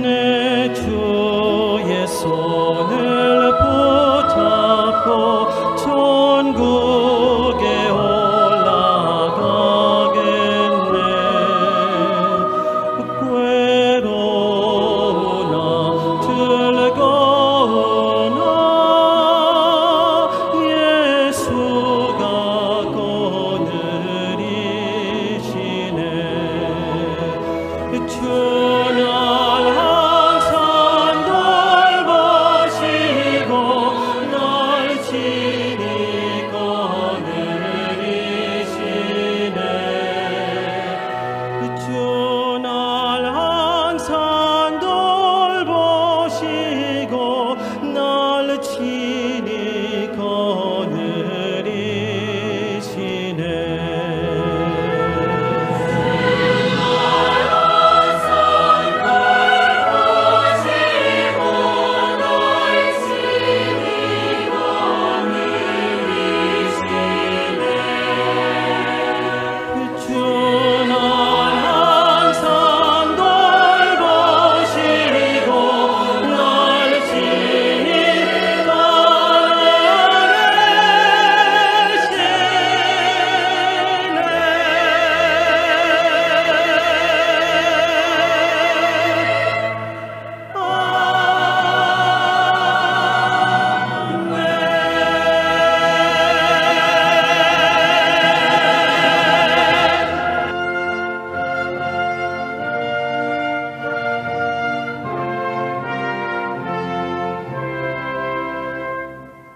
내 주의 손을 붙잡고 천국에 올라가겠네. 괴로우나 즐거우나 예수가 거느리시네. 주날 항상 돌보시고 날 친히 거느리시네. 주날 항상 돌보시고 날 친히 거느리시네. 주날 항상 돌보시고 날 친히 거느리시네.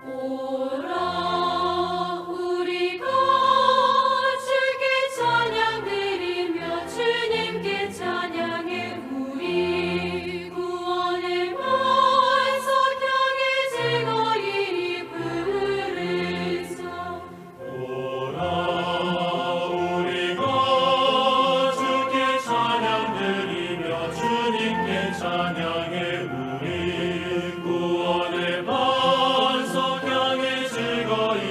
오라 우리가 주께 찬양드리며 주님께 찬양해 우리 구원의 반석 향해 즐거이 부르자. 오라 우리가 주께 찬양드리며 주님께 찬양해 우리 구원의 반석 향해 즐거이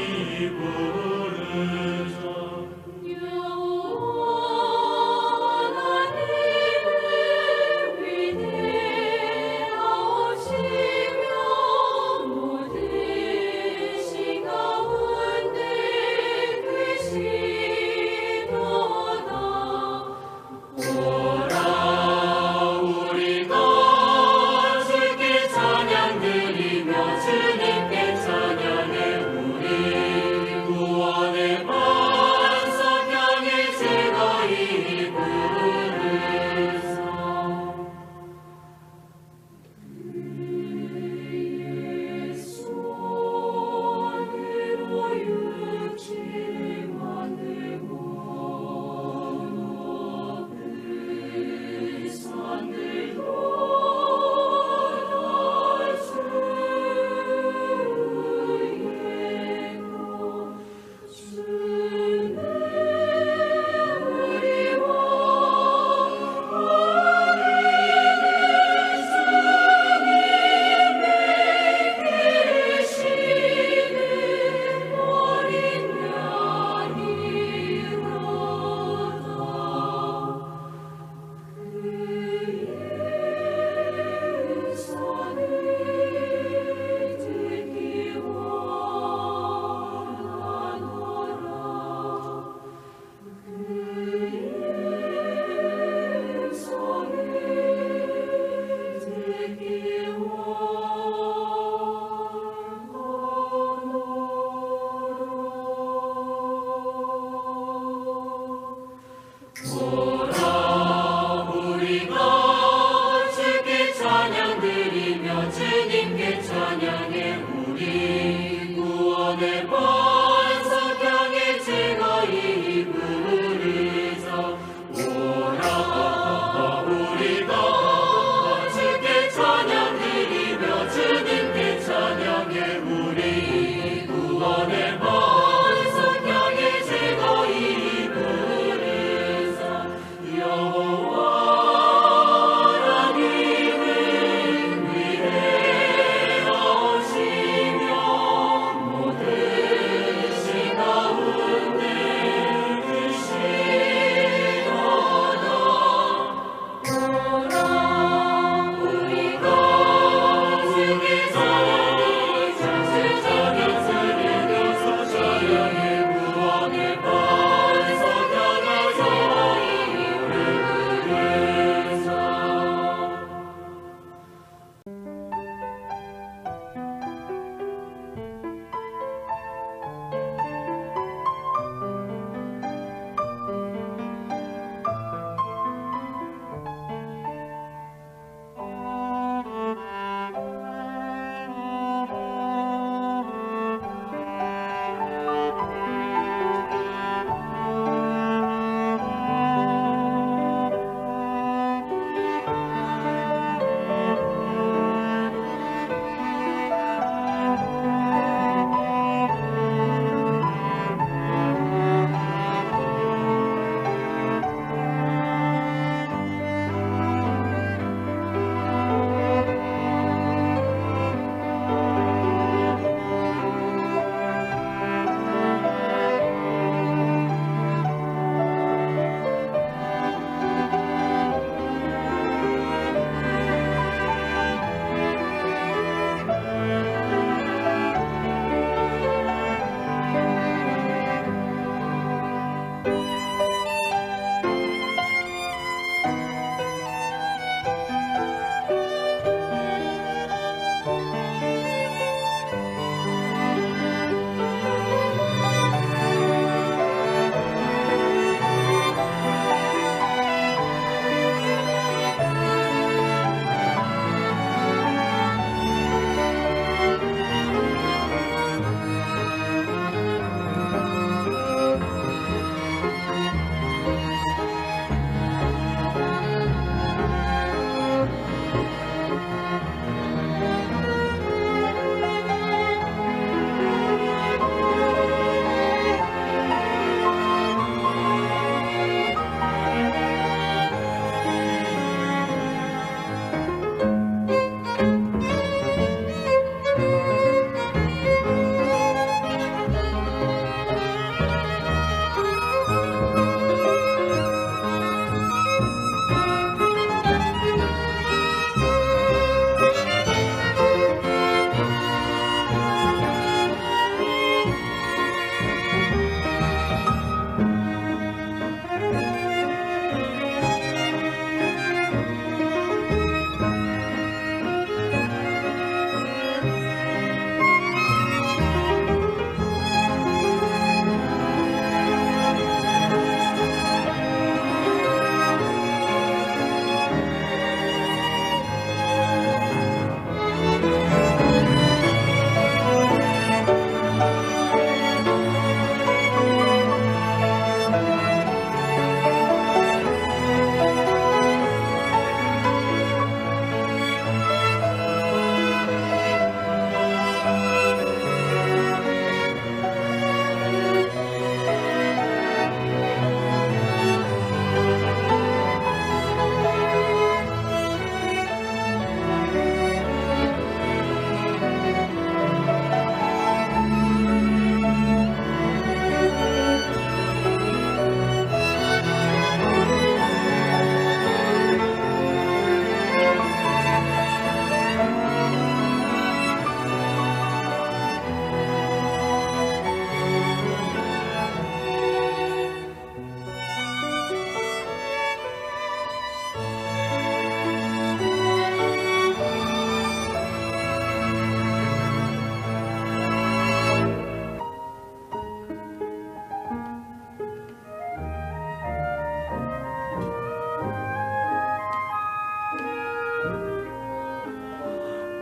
부르자. 여호와 하나님은 위대하시며 모든 신 가운데 크시도다. 오라 우리가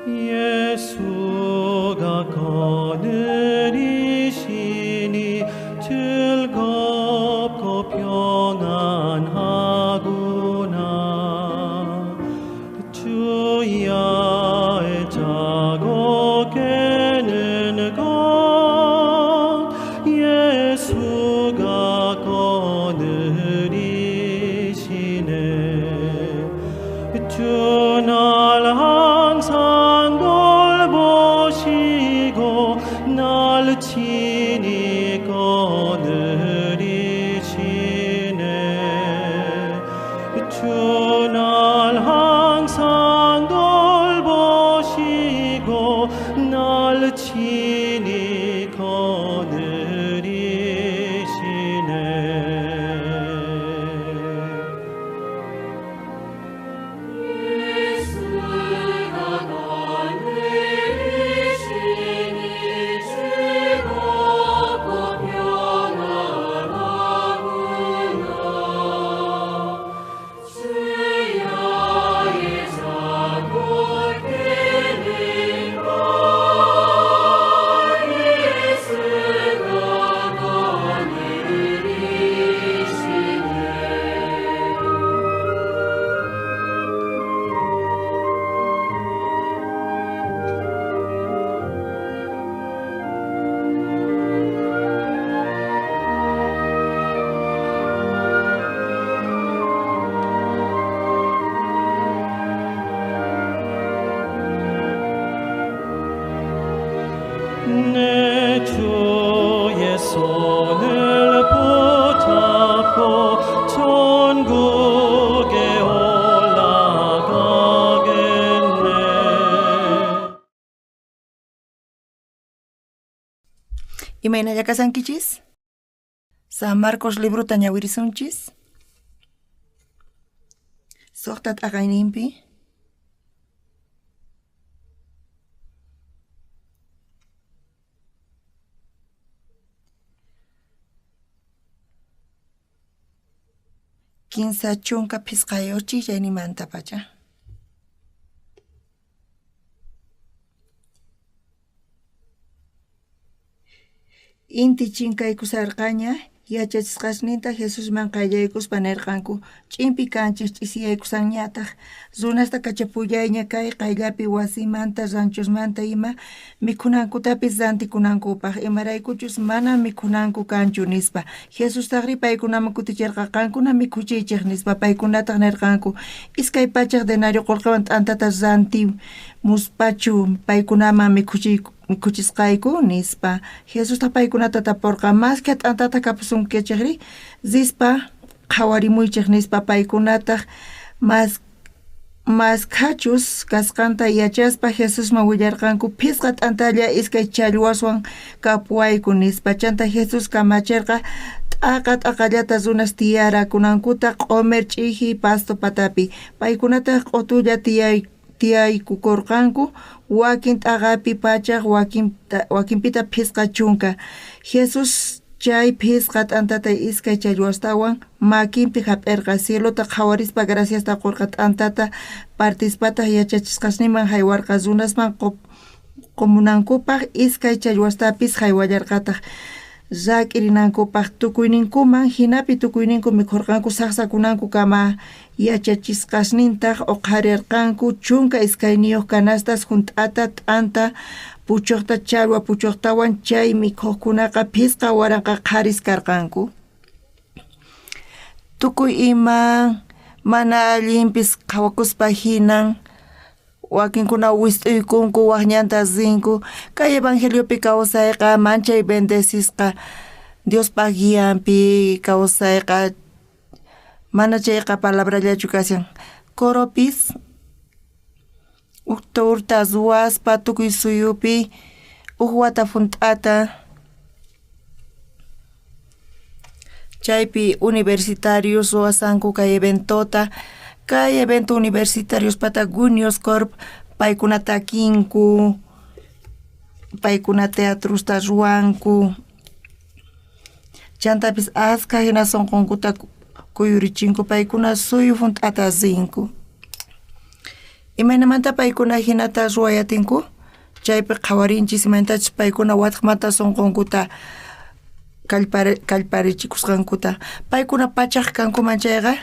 예수가 거느리시니 즐겁고 평안하구나. 주야의 자고 깨는 것 예수가 거느리시네. 주 날 항상 돌보시고 날 친히 거느리시네. 주 날 항상 돌보시고 날 친히 거느리시네. 예수가 거느리시니 즐겁고 평안하구나. 주야의 자고 깨는 것 예수가 거느리시네. 내 주의 손을 붙잡고 천국에 올라가겠네. Imaynalla kasankichis? San Marcos librota ñawirisunchis? Suqta t'aqayninpi? Kinsa chunka phisqayuq ch'illlayninmantapacha. Inti chinkaykusharqaña, yachachisqasninta Jesusman qayllaykuspa nerqanku: Ch'inpi kanchej, ch'isiyaykusanñataj. Runasta kachapullayña kay qayllapi wasimanta, ranchosmanta ima mikhunankutapis rantikunankupaj, imaraykuchus mana mikhunanku kanchu, nispa. Jesustajrí paykunaman kuticherqa: Qankuna mikhuchiychej, nispa. Paykunataj nerqanku: 200 denario qolqewan t'antata rantimuspachu paykunaman mikhuchisqayku, nispa. Jesustaj paykunata taporqa: Mashkha t'antata kapusunkichejri? Rispa qhawarimuychej, nispa. Paykunataj mashkhachus kasqanta yachaspa Jesusman willarqanku: 5 t'antalla 2 challwaswan kapuwayku, nispa. Chantá Jesús kamacherqa t'aqa t'aqallata runas tiyarakunankuta q'omer ch'iji pasto patapi. Paykunataj q'otulla tiyaykukorqanku, wakin t'aqapi 100, wakinpita 50. Jesús chay 5 t'antata 2 challwastawan makinpi jap'erqa, cielota qhawarispa graciasta qorqa, t'antata partispataj yachachisqasninman jaywarqa runasman qomunankupaj, 2 challwastapis jaywallarqataj rak'irinankupaj tukuyninkuman. Jinapi tukuyninku mikhorqanku sajsakunankukama. Yachachisqasnintaj oqharerqanku 12 canastas junt'ata t'anta puchojta challwa puchojtawan. Chay mikhojkunaqa 5000 qharis karqanku. Tukuy ima mana allinpis qhawakuspa jinan wakinkuna wist'uykunku, waj ñanta rinku. Kay evangeliopi kawsayqa manchay bendecisqa, Diospaj guianpi kawsayqa mana chayqa palabrallachu kashan. Coropis uj torta ruwaspa tukuy suyupi uj wata junt'ata chaypi universitarios ruwasanku kay eventota. Kay evento universitarios pata Gunios Corp paykuna takinku, paykuna teatrusta ruwanku. Chantapis askha hina sonqonkuta kuyurichinku, paykuna suyu junt'ata rinku. Imaynamanta paykuna jinata ruway atinku? Chaypi qhawarinchis imaynatachus paykuna watejmanta sonqonkuta kallparichikusqankuta. Paykuna pachaj kankuman chayqa,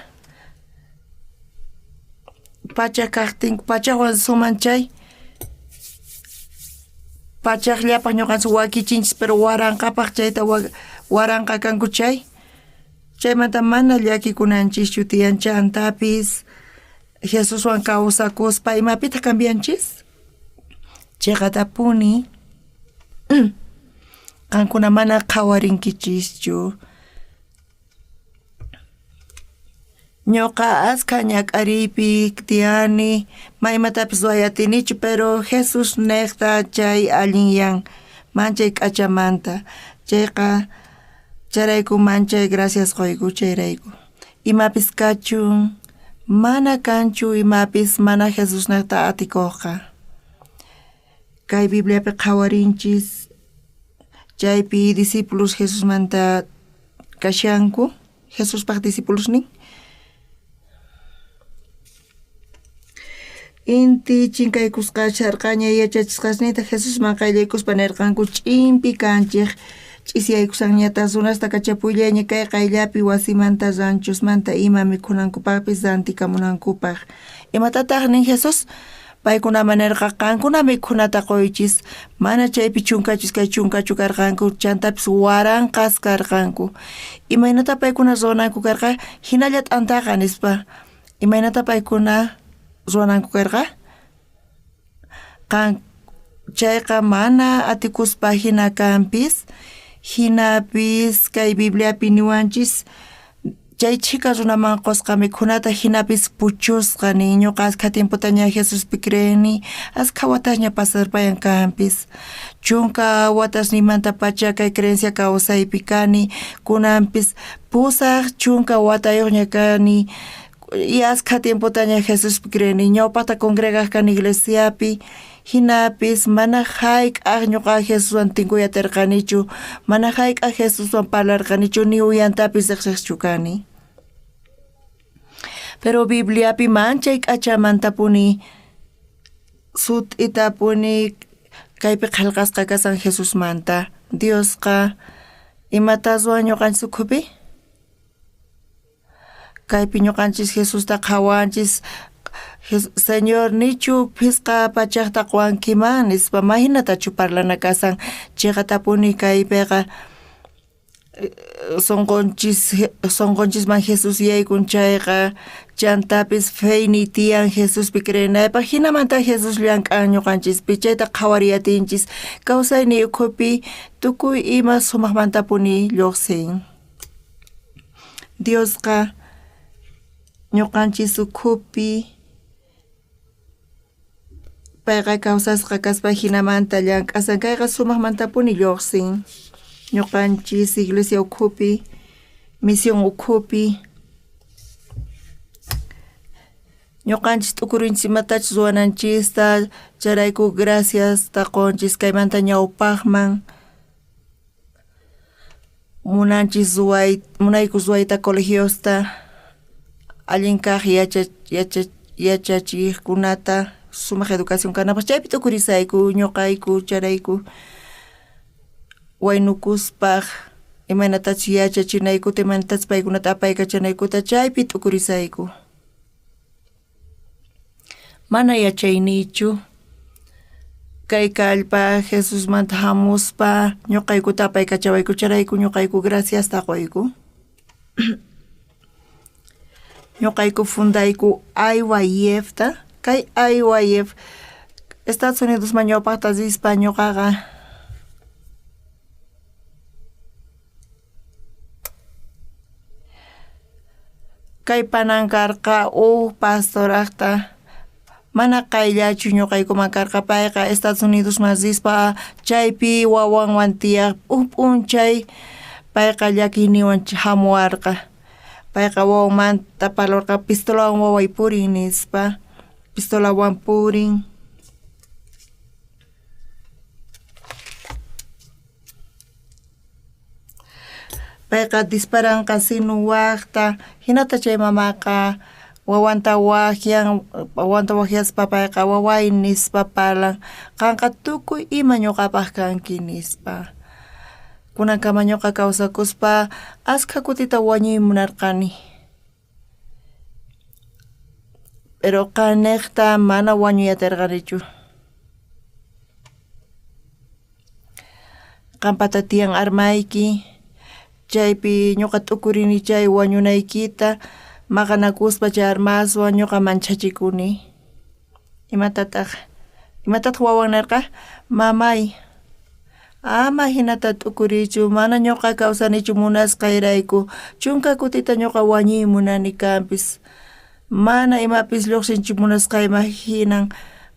pachaj kajtinku, pachajwan suman chay, pachajllapaj ñoqanchis wakichinchis, pero waranqapaj chayta waranqa kanku chay, chaymanta mana llakikunanchischu tiyan. Chantapis Jesuswan kawsakuspa imapitaj cambianchis? Cheqatapuni qankuna mana qhawaриnkichischu. Ñoqa askha ñak'ariypi tiyani, ma imatapis ruway atinichu, pero Jesús nejta chay allinyan, manchay k'achamanta. Chayqa chayrayku manchay gracias qoyku chayrayku. Imapis kachun, mana kanchu imapis mana Jesús nejta atikojqa. Kay Bibliapi qhawarinchis, chaypi discípulos Jesusmanta kashanku, Jesuspaj discipulosnin. Inti chinkaykusqa sharqaña yachachisqasninta Jesusman qayllaykuspa nerqanku, ch'inpi kanchej, ch'isiyaykusanñata runasta kachapuyllaña kay qayllapi wasimanta ranchosmanta ima mikhunankupajpis rantikamunankupaj. Imatataj nin Jesús? Paykunaman nerqa, qankuna mikhunata qoychis, mana chaypi chunkachu iskay chunkachu karqanku, chantapis waranqas karqanku. Imaynata paykuna ruwananku karqa? Jinalla t'antaqa nispa. Imaynata paykuna ruwananku karqa? Qan chayqa mana atikuspa jina kanpis, jinapis kay Bibliapi niwanchis, chay chhika runaman qosqa mikhunata jinapis puchusqa nin. Ñoqa askha tiempotaña Jesuspi creeni, askha watasña pasarpayan kanpis. 10 watasnimantapacha kay creencia kawsaypi kani, kunanpis 80 watayojña kani, y askha tiempotaña Jesuspi creeni. Ñawpajta congregaj kani iglesiapi, jinapis mana jayk'aj ñoqa Jesuswan tinkuy aterqanichu, mana jayk'aj Jesuswan parlarqanichu, ni uyantapis rejsejchu kani. Pero Bibliapi manchay k'achamantapuni sut'itapuni kaypi qhelqasqa kasan Jesusmanta. Diosqa imata ruwan ñoqanchis ukhupi? Kaypi ñoqanchis Jesusta qhawanchis, Señor, nichu phisqa pachajta qowankiman nispa, ma jinatachu parlana kasan. Cheqatapuni kaypiqa sonqonchisman Jesús yaykun chayqa, chantapis feyniy tiyan Jesuspi creenaypaj, jinamanta Jesús llank'an ñoqanchispi, chayta qhawariyatinchis kawsayniy ukhupi tukuy ima sumajmantapuni llojsin. Diosqa ñoqanchis ukhupi payqa kawsasqa kaspa jinamanta llank'asan, kayqa sumajmantapuni llojsin ñoqanchis iglesia ukhupi, misión ukhupi. Ñoqanchis t'ukurinchis imatachus ruwananchista, chayrayku graciasta qonchis kaymanta ñawpajman. Munanchis ruway, munayku ruwayta colegiosta, allin kaj yachachijkunata, sumaj educación kanapaj, chaypi t'ukurisayku ñoqayku, chayrayku waynukuspaj imaynatachus yachachinaykuta, imaynatachus paykunata apaykachanaykuta, chaypi t'ukurisayku. Mana yachayniychu kay kallpa Jesusmanta jamuspa ñoqaykuta apaykachawayku, chayrayku ñoqayku graciasta qoyku. Ñoqayku fundayku IYFta, kay IYF Estados Unidosman ñawpajta rispa ñoqaqa kay panan karqa uj pastorajta, mana qayllachu ñoqaykuman karqa, payqa Estados Unidosman rispa chaypi wawanwan tiyaj. Uj p'unchay payqa llakiyniwan jamuwarqa, payqa wawanmanta parlarqa, pistolawan waway purin nispa, pistolawan purin. Payqa disparanqa sinu wajta, jinata chay mamaqa Wawanta wajyan, wawanta wajyaspa payqa waway nispa parlan, qanqa tukuy ima ñuqapaq kanki nispa. Kunankama ñuqa kawsakuspa askha kutita wañuy munarqani. Pero qannejta mana wañuy aterqanichu. Qampata tiyan armayki, chaypi ñuqa t'ukurini chay wañunaykita, maqanakuspa chay armaswan ñuqa manchachikuni. Imatataq imatataq wawan nerqa? Mamay, ama hinata t'ukurichu, mana ñuqa kawsanichu munasqayrayku, chunka kutita ñuqa wañuy munani kanpis. Mana imapis lluqsinchu munasqayman hinan,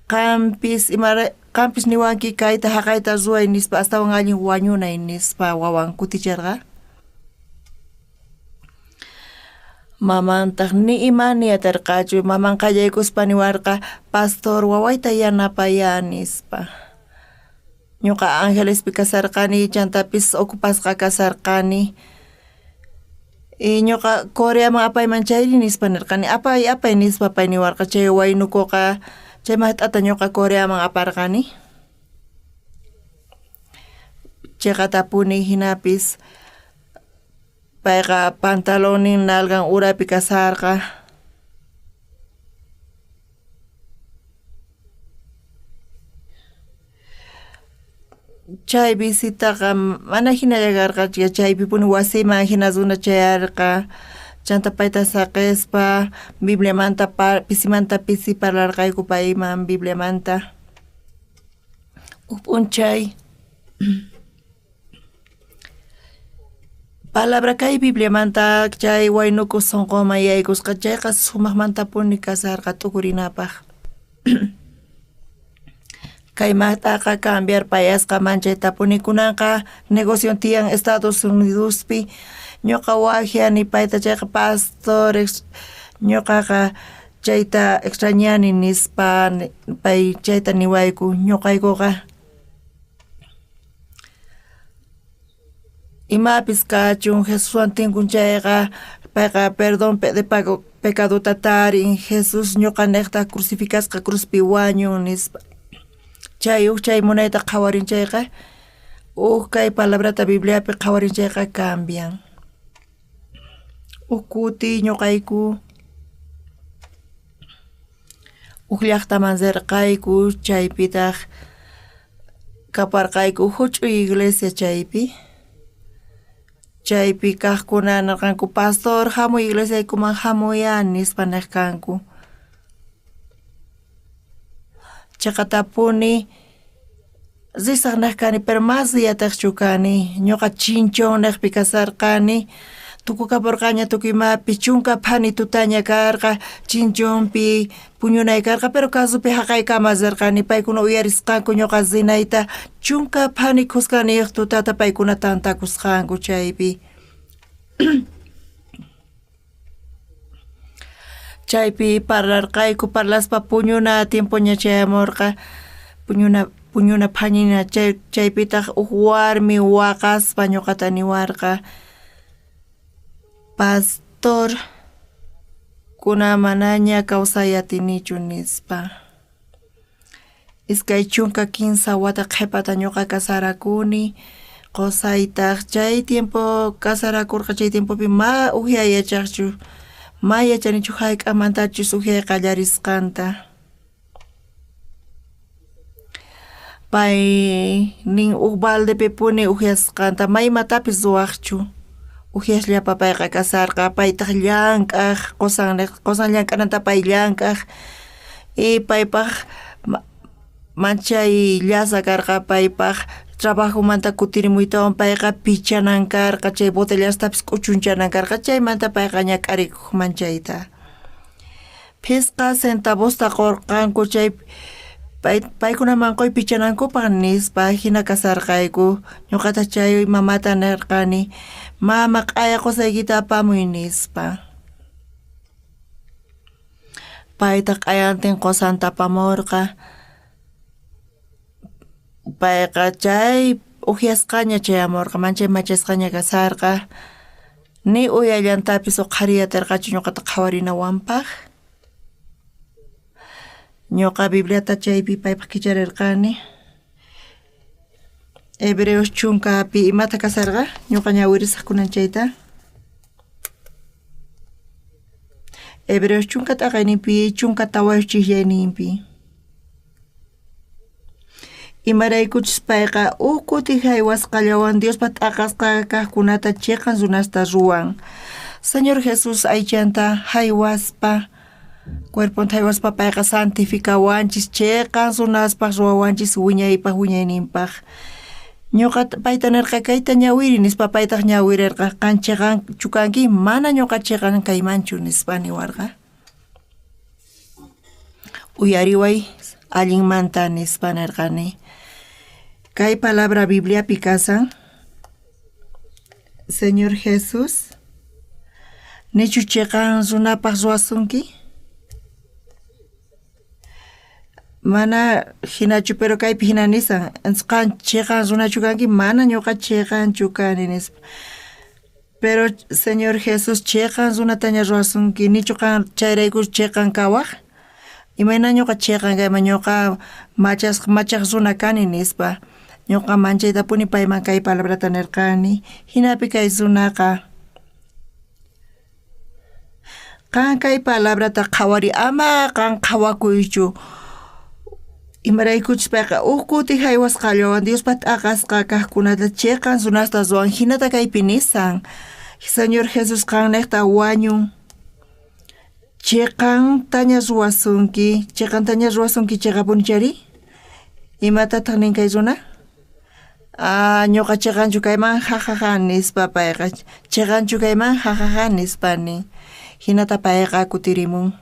qampis imara qampis niwanki kayta haqayta ruway nispa astawan allin wañunay nispa wawan kuticherqa. Mamantaq ni ima ni aterqachu, maman qallaykuspa niwarqa, pastor wawayta yanapaya nispa. Ñuqa Angelespi kasarqani, chantapis ocupasqa kasarqani. Y ñuqa Coreaman apayman chayri nispa nirqani, apay apay nispa pay niwarqa, chay waynukuqa chay maqt'ata ñuqa Coreaman aparqani. Chiqatapuni hinapis payqa pantalonnin nalgan urapi kasarqa. Chay visitaqa mana hinalla karqachu, chaypipuni wasiman hina runa chayarqa, chanta payta saqispa Bibliamanta pisimanta pisi parlarqayku payman Bibliamanta. Huk p'unchay palabra kay Bibliamanta chay waynuku sunquman yaykusqa, chayqa sumaqmantapuni kasarqa t'ukurinapaq. Kay maqt'aqa cambiar payasqa manchaytapuni kunanqa negocion tiyan Estados Unidospi, ñuqa wajyani payta chayqa pastor ñuqaqa chayta extrañani nispa pay chayta niwayku ñuqaykuqa. Imapis kachun Jesuswan tinkun chayqa payqa perdón de pago pecadota tarin, Jesús ñuqanejta crucificasqa cruzpi wañun nispa. Chay uj chay munayta qhawarin chayqa, uj kay palabrata Bibliapi qhawarin chayqa cambian. Uj kuti ñuqayku uj llaqtaman rirqayku, chaypitaq kaparqayku huch'uy iglesia chaypi. Chaypi kaqkuna nirqanku, pastor hamuy iglesiaykuman hamuya nispa niq kanku. Chiqatapuni risaq niq kani, pero mas yataqchu kani, ñuqa Chinchón niqpi kasarqani, tukukaporqaña tukuy imapi, chunka phani tutaña karqa, Chinchonpi puñunay karqa, pero carropi haqaykama rirqani, paykuna uyarisqanku ñuqa rinayta, chunka phani khuskaniyuq tutata paykuna tantakusqanku chaypi. Chaypi parlarqayku, parlaspa puñuna tiempoña chayamurqa, puñuna puñuna phañina chay chaypitaq uj warmi waqaspa ñuqata niwarqa, pastor kuna manaña kawsay atinichu nispa. 23 wata qhipata ñuqa kasarakuni, qusaytaq chay tiempo kasarakurqa chay tiempopi ma ujyay yachaqchu, ma yachanichu hayk'amantachus ujyay qallarisqanta. Pay nin uj baldepipuni ujyasqanta, ma imatapis ruwaqchu, ujyasllapa payqa kasarqa, paytaq llank'aq, qusan qusan llank'ananta pay llank'aq, y paypaq manchay llasa karqa paypaq trabajomanta kutirimuytawan payqa pichanan karqa, chay botellastapis k'uchunchanan karqa, chaymanta payqa ñak'arikuq manchayta. Phisqa centavosta qurqanku chay paykunaman quy pichanankupaq nispa, hina kasarqayku, ñuqataq chay mamata nirqani, mama q'aya qusaykita apamuy nispa. Paytaq q'ayantin qusanta apamurqa, payqa chay ujyasqaña chayamurqa, manchay machasqaña kasarqa, ni uyallantapis uqhariy atirqachu ñuqata qhawarinawanpaq. Ñoqa Bibliata chaypi paypaj kicharerqani. Hebreos chunkapi imata kasarqa? Ñoqa ñawirisaj kunan chayta. Hebreos chunka t'aqayninpi, 14 chijllayninpi. Imaraykuchus payqa uj kuti jaywasqallawan Diospa t'aqasqa kajkunata cheqan runasta ruwan. Señor Jesús aychanta jaywaspa, cuerponta jaywaspa payqa santificawanchis, cheqan runaspaj ruwawanchis wiñaypaj wiñayninpaj. Ñoqa payta nerqa kayta ñawiri nispa, paytaj ñawirerqa, qan cheqanchu kanki, mana ñoqa cheqan kaymanchu nispa niwarqa. Uyariway allinmanta nispa nerqani. Kay palabra Bibliapi kasan. Señor Jesús, nichu cheqan runapaj ruwasunki? Mana hinachu, pero kaypi hina nisan, qan cheqan runachu kanki, mana ñoqa cheqanchu kani nispa. Pero Señor Jesús cheqan runataña ruwasunki, nichu qan chayrayku cheqan kawaj? Imayna ñoqa cheqan kayman, ñoqa machaj runa kani nispa. Ñoqa manchaytapuni payman kay palabrata nerqani. Hinapi kay runaqa, qan kay palabrata qhawari, ama qan qhawakuychu. Imaraykuchus payqa uj kuti jaywasqallawan Diospa t'aqasqa kajkunata cheqan runasta ruwan, hinata kaypi nisan. Señor Jesús qannejta wañun. Cheqantaña ruwasunki, cheqantaña ruwasunki cheqapuni chari? Imatataq nin kay runa? Ah, ñoqa cheqanchu kayman, ja ja ja nispa payqa. Cheqanchu kayman, ja ja ja nispa nin. Hinata payqa kutirimun.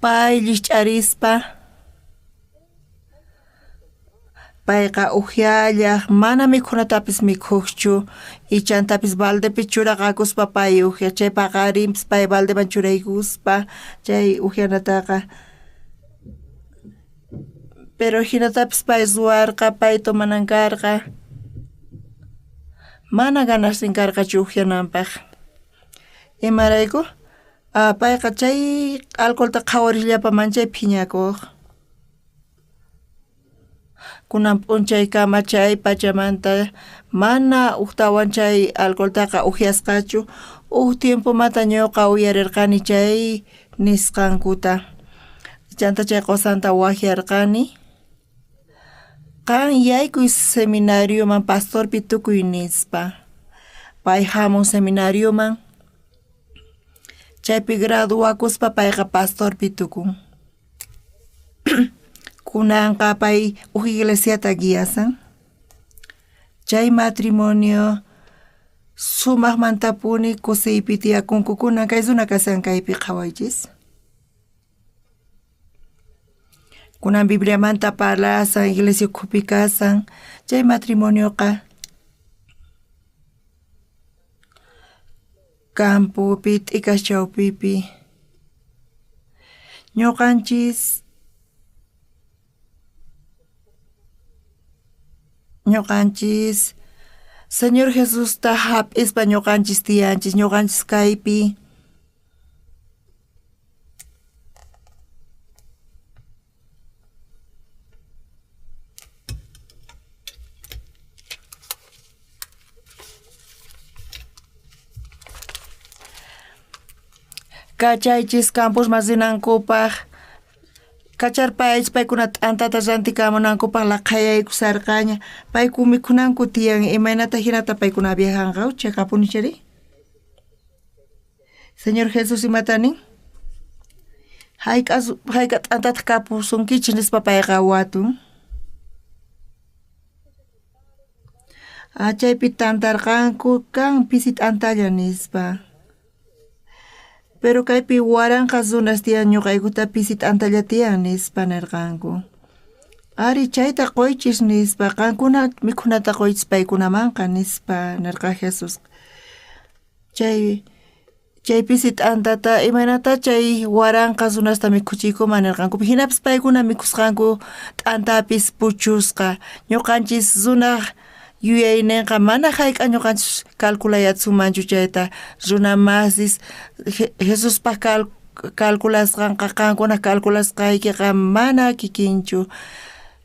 Pay llikch'arispa, payqa ujyallaj, mana mikhunatapis mikhujchu, ichantapis baldepi churaqakuspa pay ujya, chay paqarinpis pay baldeman churaykuspa chay ujyanataqa. Pero hinatapis pay ruwarqa, pay tomanan karqa. Mana ganasnin karqachu ujyananpaj. Imarayku? Ah, payqa chay alcoholta qhawarisllapa manchay phiñakuq. Kunan p'unchaykama chay pachamanta mana ujtawan chay alcoholtaqa ujyasqachu. Uj tiempomanta ñuqa uyarerqani chay nisqankuta. Chanta chay qosanta wajyarqani. Qan yaykuy seminarioman pastorpi tukuy nispa. Pay hamun seminarioman. Chaypi graduakuspa payqa pastorpi tukun. Kunanqa pay uj iglesiata guiasan. Chay matrimonio sumajmantapuni kusiypi tiyakunku. Kunan kay runa kasan kaypi qhawaychis. Kunan Bibliamanta parlasan, iglesia ukhupi kasan. Chay matrimonioqa campopi, t'ikas chawpipi. Ñuqanchis Señor Jesusta hap'ispa ñuqanchis tiyanchis, ñuqanchis kaypi. Kachaychis camposman rinankupaj, kacharpaychis paykuna t'antata rantikamunankupaj laqhayaykusarqaña, payku mikhunanku tiyan, imaynata hinata paykuna viajanqa, cheqapuni chari? Señor Jesús imata nin? Hayk'a t'antataq kapusunkichis nispa payqa watun. Ah, chaypi tantarqanku kan pisi t'antalla nispa. Pero kaypi waranqa runas tiyan ñuqaykuta pisi t'antalla tiyan nispa nerqanku. Ari chayta qoychis nispa, qankuna mikhunata qoychis paykunamanqa nispa nerqa Jesús. Chay pisi t'antata imaynata chay waranqa runasta mikhuchiykuman nerqanku. Hinapis paykuna mikhusqanku t'antapis puchusqa. Ñuqanchis runaj Yuyaynenqa mana jayk'a ñoqanchis calculayatsumanchu chayta. Runa masis Jesuspaj calculasqanqa qankunaj calculasqaykeqa mana kikinchu.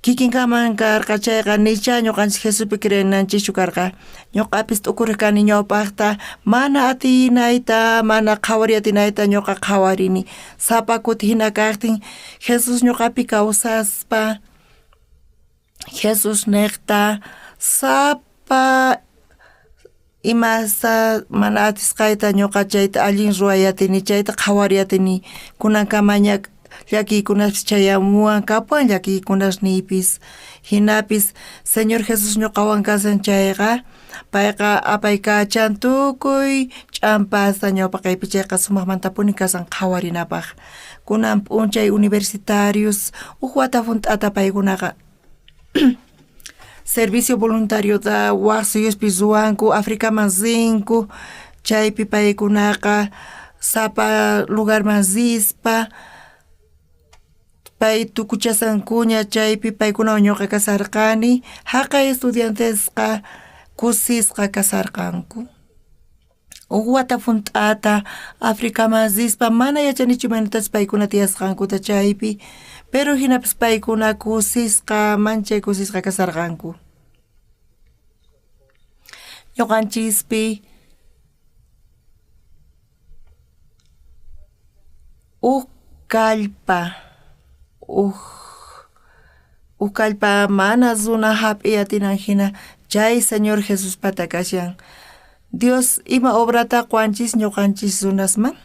Kikinkaman karqa chayqa nichá ñoqanchis Jesuspi creenanchischu karqa. Ñoqapis t'ukurej kani ñawpajta mana atinayta, mana qhawariy atinayta ñoqa qhawarini. Sapa kuti jina kajtin Jesús ñoqapi kawsaspa Jesús nejta sapa imasta mana atisqayta ñoqa chayta allin ruway atini, chayta qhawariy atini. Kunankamaña llakiykunaspis chayamuwan, kapuwan llakiykunasniypis. Jinapis Señor Jesús ñoqawan kashan chayqa, payqa apaykachan tukuy ch'ampasta ñawpaqeypi, chayqa sumajmantapuni kashan qhawarinapaj. Kunan p'unchay universitarios uj wata junt'ata paykunaqa servicio voluntariota waj suyuspi ruwanku, Africaman rinku, chaypi paykunaqa sapa lugarman rispa pay tukuchasankuña, chaypi paykunawan ñoqa kasarqani, jaqay estudiantesqa kusisqa kasarqanku. Uj wata junt'ata Africaman rispa mana yachanichu imaynatachus paykuna tiyasqankuta chaypi, pero jinapis paykuna kusisqa, manchay kusisqa kasarqanku. Ñoqanchispi uj kallpa, uj kallpa mana runa jap'iy atinan jina chay Señor Jesuspata kashan. Dios ima obrata qowanchis ñoqanchis runasman?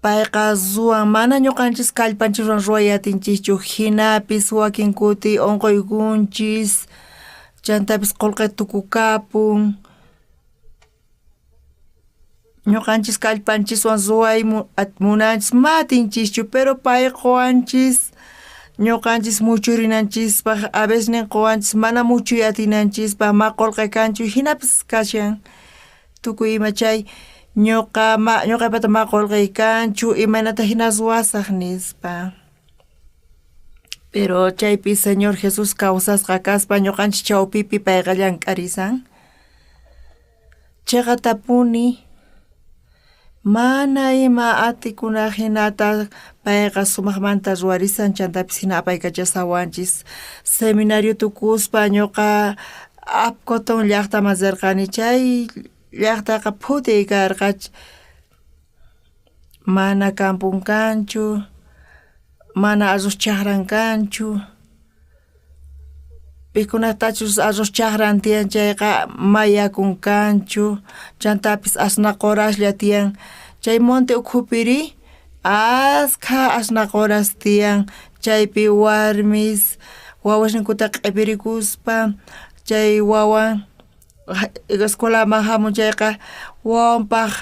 Payqa ruwan mana ñoqanchis kallpanchiswan ruway atinchischu, jinapis wakin kuti onqoykunchis, chantapis qolqe tukukapun. Ñoqanchis kallpanchiswan ruway munanchis, ma atinchischu, pero pay qowanchis ñoqanchis muchurinanchispaj, a veces nin qowanchis mana muchuy atinanchispaj, ma qolqe kanchu, jinapis kashan tukuy ima chay ñoqa ma ñoqaypata ma qolqey kanchu, imaynata jina ruwasaj nispa. Pero chaypi Señor Jesús kawsasqa kaspa ñoqanchis chawpipi payqa llank'arisan. Cheqatapuni mana ima atikuna jinata payqa sumajmanta ruwarisan, chantapis jina apaykachasawanchis. Seminario tukuspa ñoqa Apcoton llaqtaman rirqani, chay llaqtaqa phutiy karqa, mana campon kanchu, mana arroz chajran kanchu. Pikunatachus arroz chajran tiyan chayqa mayakun kanchu, chantapis asnaqoraslla tiyan. Chay monte ukhupiri askha asnaqoras tiyan, chaypi warmis wawasninkuta q'ipirikuspa chay wawan escuelaman jamun chayqa wawanpaj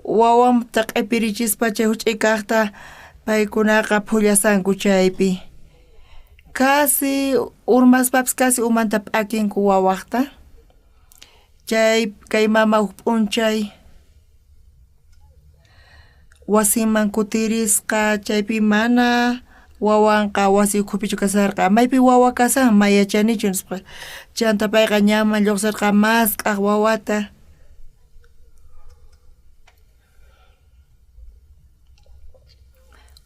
wawanta q'ipirichispa chay juch'uy kajta paykunaqa phullasanku chaypi. Casi urmaspapis casi umanta p'akinku wawajta. Chay kay mama uj p'unchay wasinman kutirisqa, chaypi mana wawanqa wasi ukhupichu kasarqa, maypi wawa kasan ma yachanichu nispa. Chanta payqa ñanman lluqsirqa mask'aj wawata.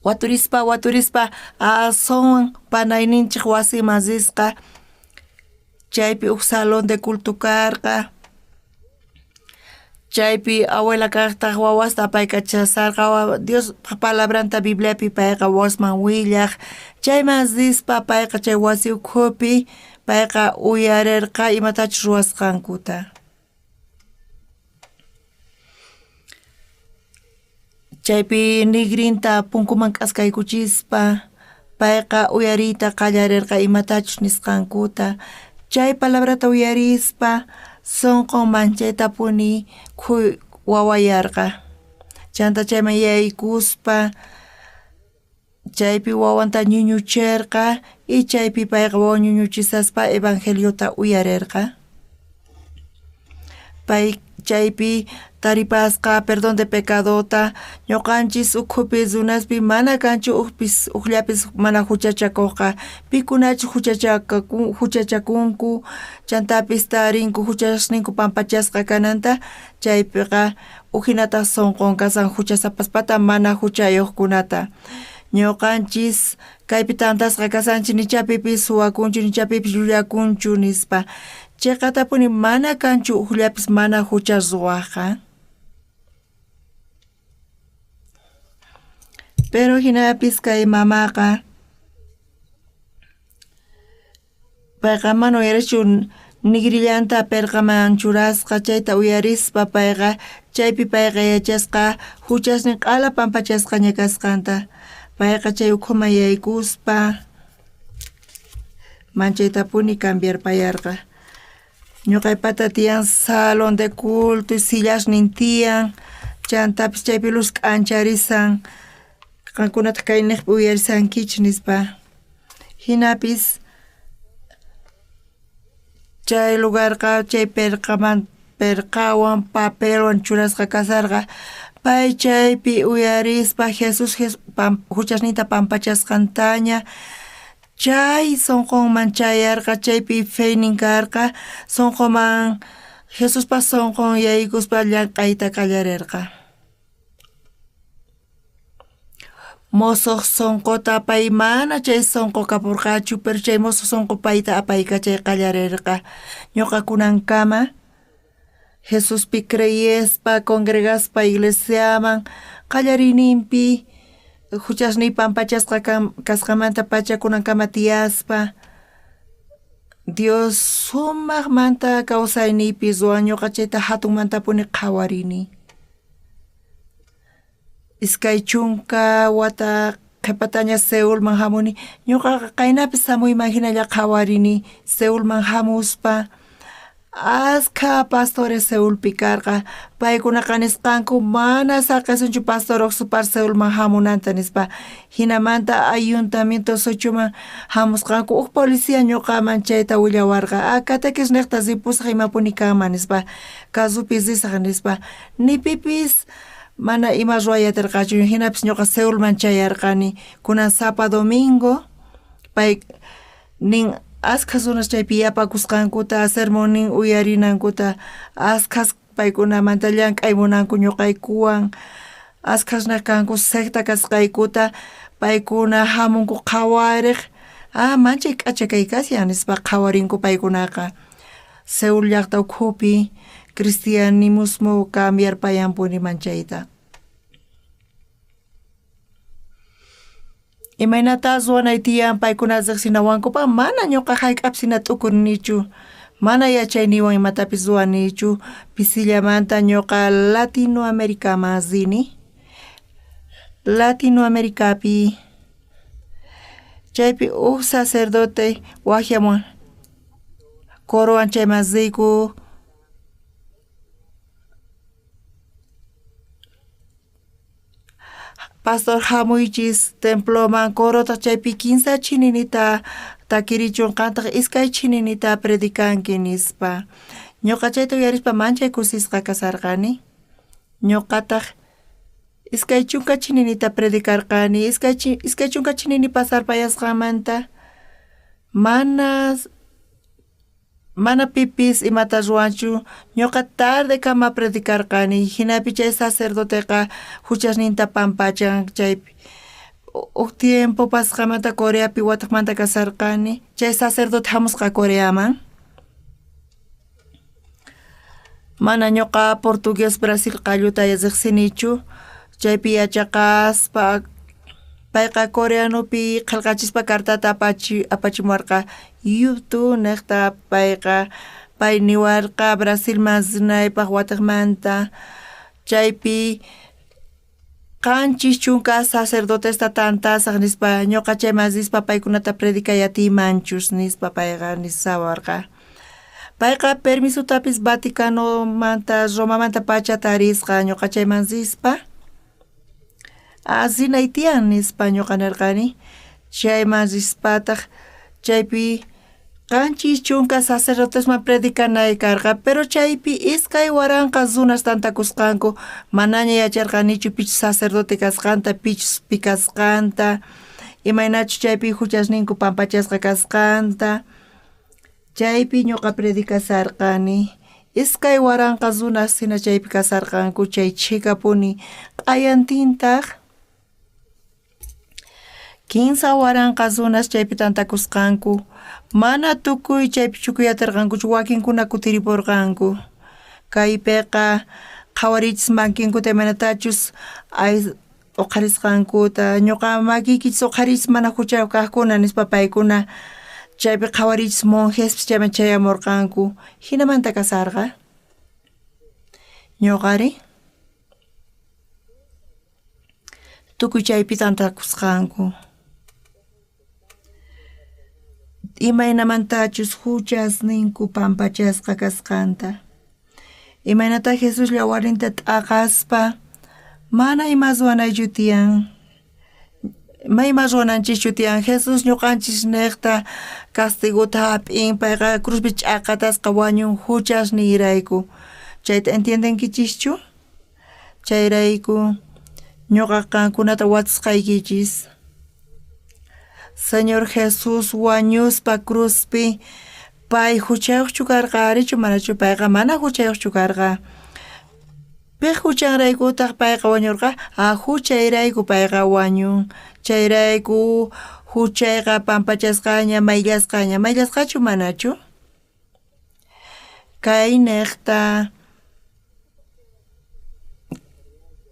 Waturispa waturispa aswan panayninchej wasiman risqa, chaypi uj salón de culto karqa, chaypi abuela kajtaj wawasta apaykachasarqa, Diospa palabranta Bibliapi payqa wawasman willaj, chayman rispa payqa chay wasi ukhupi payqa uyarerqa imatachus ruwasqankuta. Chaypi nigrinta punkuman k'askaykuchispa payqa uyariyta qallarerqa imatachus nisqankuta. Chay palabrata uyarispa sonqon manchaytapuni wawayarqa. Chanta chayman yaykuspa chaypi wawanta ñuñucherqa y chaypi payqa wawan ñuñuchisaspa evangeliota uyarerqa. Pay chaypi taripasqa perdón de pecadota. Ñuqanchis ukhupi runaspi mana kanchu ujpis ujllapis mana huchachakojqa. Pikunachus huchachakunku chantapis tarinku huchasninku pampachasqa kananta, chaypiqa ujinata sonqon kasan huchasapaspata mana huchayojkunata. Ñuqanchis kaypi tantasqa kasanchis nicha pipis suwakunchu nicha pipis llullakunchu nispa. Cheqatapuni mana kanchu ujllapis mana hucha ruwajqa. Pero hinapis kay mamaqa payqa mana uyarichu nigrillanta perqaman churasqa, chayta uyarispa payqa chaypi payqa yachasqa huchasnin q'ala pampachasqaña kasqanta. Payqa chay ukhuman yaykuspa manchaytapuni cambiarpayarqa. Ñuqaypata tiyan salón de culto, sillasnin tiyan, chantapis chaypi luz k'ancharisan, qankunataq kayniqpi uyarisankichis nispa. Hinapis chay lugarqa chay perqaman perqawan papelwan churasqa kasarqa. Pay chaypi uyarispa Jesús huchasninta pampachasqantaña chay sonqonman chayarqa, chaypi feynin karqa, sonqoman Jesuspa sonqon yaykuspa llank'ayta qallarerqa. Mosoq sonqota pay mana chay sonqo kapurqachu, pero chay mosoq sonqo payta apaykachay qallarerqa. Ñuqa kunankama Jesuspi creyespa, congregaspa iglesiaman qallariyninpi huchasniy pampachasqa kasqamanta pacha kunankama tiyaspa Dios sumaqmanta kawsayniypi ruwan, ñuqa chayta hatunmantapuni qhawarini. 20 wata qhipataña Seulman hamuni, ñuqaqa qaynapis hamuyman hinalla qhawarini Seulman hamuspa. Askha pastores Seulpi karqa, paykunaqa nisqanku mana saqesunchu pastor Oxupar Seulman hamunanta nispa. Hinamanta ayuntamiento Sochuman hamusqanku uj policía ñuqaman chayta willawarqa, catequis niqta ripusaq imapuni kanman nispa, kasupi risaq nispa. Ni pipis mana ima ruway atirqachu, hinapis ñuqa Seulman chayarqani. Kunan sapa domingo pay nin askha runas chaypi yapakusqankuta, sermonnin uyarinankuta, askhas paykunamanta llank'ay munanku ñuqaykuwan, askhasnaq kanku secta kasqaykuta, paykuna hamunku qhawariq, manchay k'acha kay kashan nispa qhawarinku paykunaqa. Seul llaqta ukhupi cristianismo cambiarpayanpuni manchayta. Imaynata ruwanay tiyan paykuna riqsinawankupaq mana ñuqa hayk'apis t'ukurinichu, mana yachayniywan imatapis ruwanichu, pisillamanta ñuqa Latinoamericaman rini. Latinoamericapi chaypi uj sacerdote waqyamuwan corowan chayman riyku. Pastor hamuychis temploman corotaq chaypi 15 chininita takirichun, qantaq 2 chininita predicanki nispa. Ñuqa chayta uyarispa manchay kusisqa kasarqani. Ñuqataq 20 chininita predicarqani, 20 chinini pasarpayasqanmanta mana pipis imata ruwanchu, ñuqa tardekama predicarqani, hinapi chay sacerdoteqa huchasninta pampachan chaypi. Uj tiempo pasqamanta Coreapi wataqmanta kasarqani, chay sacerdote hamusqa Coreaman. Mana ñuqa portugués Brasil qalluta riqsinichu, chaypi yachaqaspa payqa coreanopi qillqachispa cartata apachimuwarqa YouTube niqta payqa pay niwarqa Brasilman rinaypaq wataqmanta, chaypi 70 sacerdotesta tantasaq nispa, ñuqa chayman rispa paykunata predicay atiymanchus nispa payqa nisawarqa. Payqa permisotapis Vaticanomanta Romamanta pacha tarisqa ñuqa chayman rispa. Rinay tiyan nispa ñuqa nirqani, chayman rispataq chaypi 70 sacerdotesman predicanay karqa, pero chaypi 2000 runas tantakusqanku. Manaña yacharqanichu pichus sacerdote kasqanta, pichus pi kasqanta, imaynachus chaypi juchasninku pampachasqa kasqanta. Chaypi ñuqa predicasarqani. 2000 runas hina chaypi kasarqanku, chay chhikapuni. Q'ayantintaq 3000 runas chaypi tantakusqanku. Mana tukuy chaypi chukuyatarqankuchu, wakinkuna kutiripurqanku. Kaypiqa qhawarichis makinkuta imaynatachus uqharisqankuta. Ñuqa makiykichis uqharichis mana juchayuq kaqkuna nispa paykuna chaypi qhawarichis monjespis chayman chayamurqanku. Jinamanta kasarqa. Ñuqari tukuy chaypi tantakusqanku. Imaynamantachus juchasninku pampachasqa kasqanta. Imaynata Jesús yawarninta t'aqaspa mana ima ruwanaychu tiyan. Ma ima ruwananchischu tiyan. Jesús ñuqanchis niqta castigota hap'in, payqa cruzpi ch'aqatasqa wañun juchasniyrayku. Chayta entiendenkichischu? Chayrayku ñuqa qankunata watusqaykichis. Señor Jesús wañuspa cruzpi pay juchayuqchu karqa arichu manachu? Payqa mana juchayuqchu karqa. Piq juchanraykutaq payqa wañurqa? Ah, juchayrayku payqa wañun. Chayrayku juchayqa pampachasqaña, mayllasqaña. Mayllasqachu manachu? Kay niqta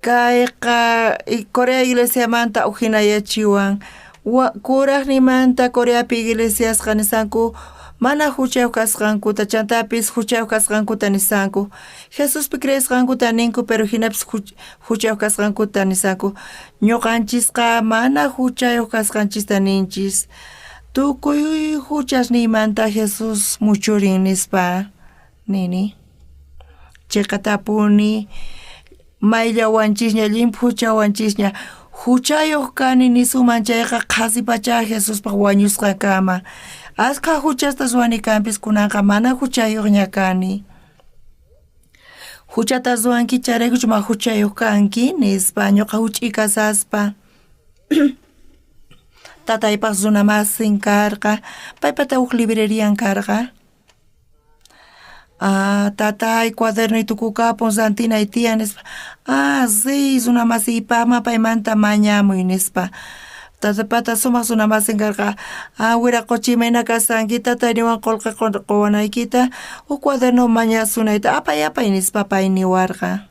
kayqa Corea iglesiamanta ujinayachiwan. Kurajnimanta Coreapi iglesiasqa nisanku mana juchayuq kasqankuta, chantapis juchayuq kasqankuta nisanku. Jesuspi creesqankuta ninku, pero jinapis juchayuq kasqankuta nisanku. Ñuqanchisqa mana juchayuq kasqanchista ninchis. Tukuy juchasniymanta Jesús muchurin nispa nini. Chiqatapuni mayllawanchisña, llimphuchawanchisña. Juchayuq kani nisuman chayqa qhasipacha Jesuspaq wañusqankama. Askha juchasta ruwani kanpis kunanqa mana juchayuqña kani. Juchata ruwanki chayraykuchu ma juchayuq kanki nispa ñuqa juch'i kasaspa. Tataypaq runa masin karqa, paypata uj librerian karqa. Ah, tatay, cuadernoy tukukapun, rantinay tiyan nispa. Ah, riy runa masiypaqma paymanta mañamuy nispa. Tatapata sumaq runa masin karqa. Ah, wiraqochi imayna kasanki, tatay niwan qolqe quwanaykita, uj cuaderno mañasunayta, apay apay nispa pay niwarqa.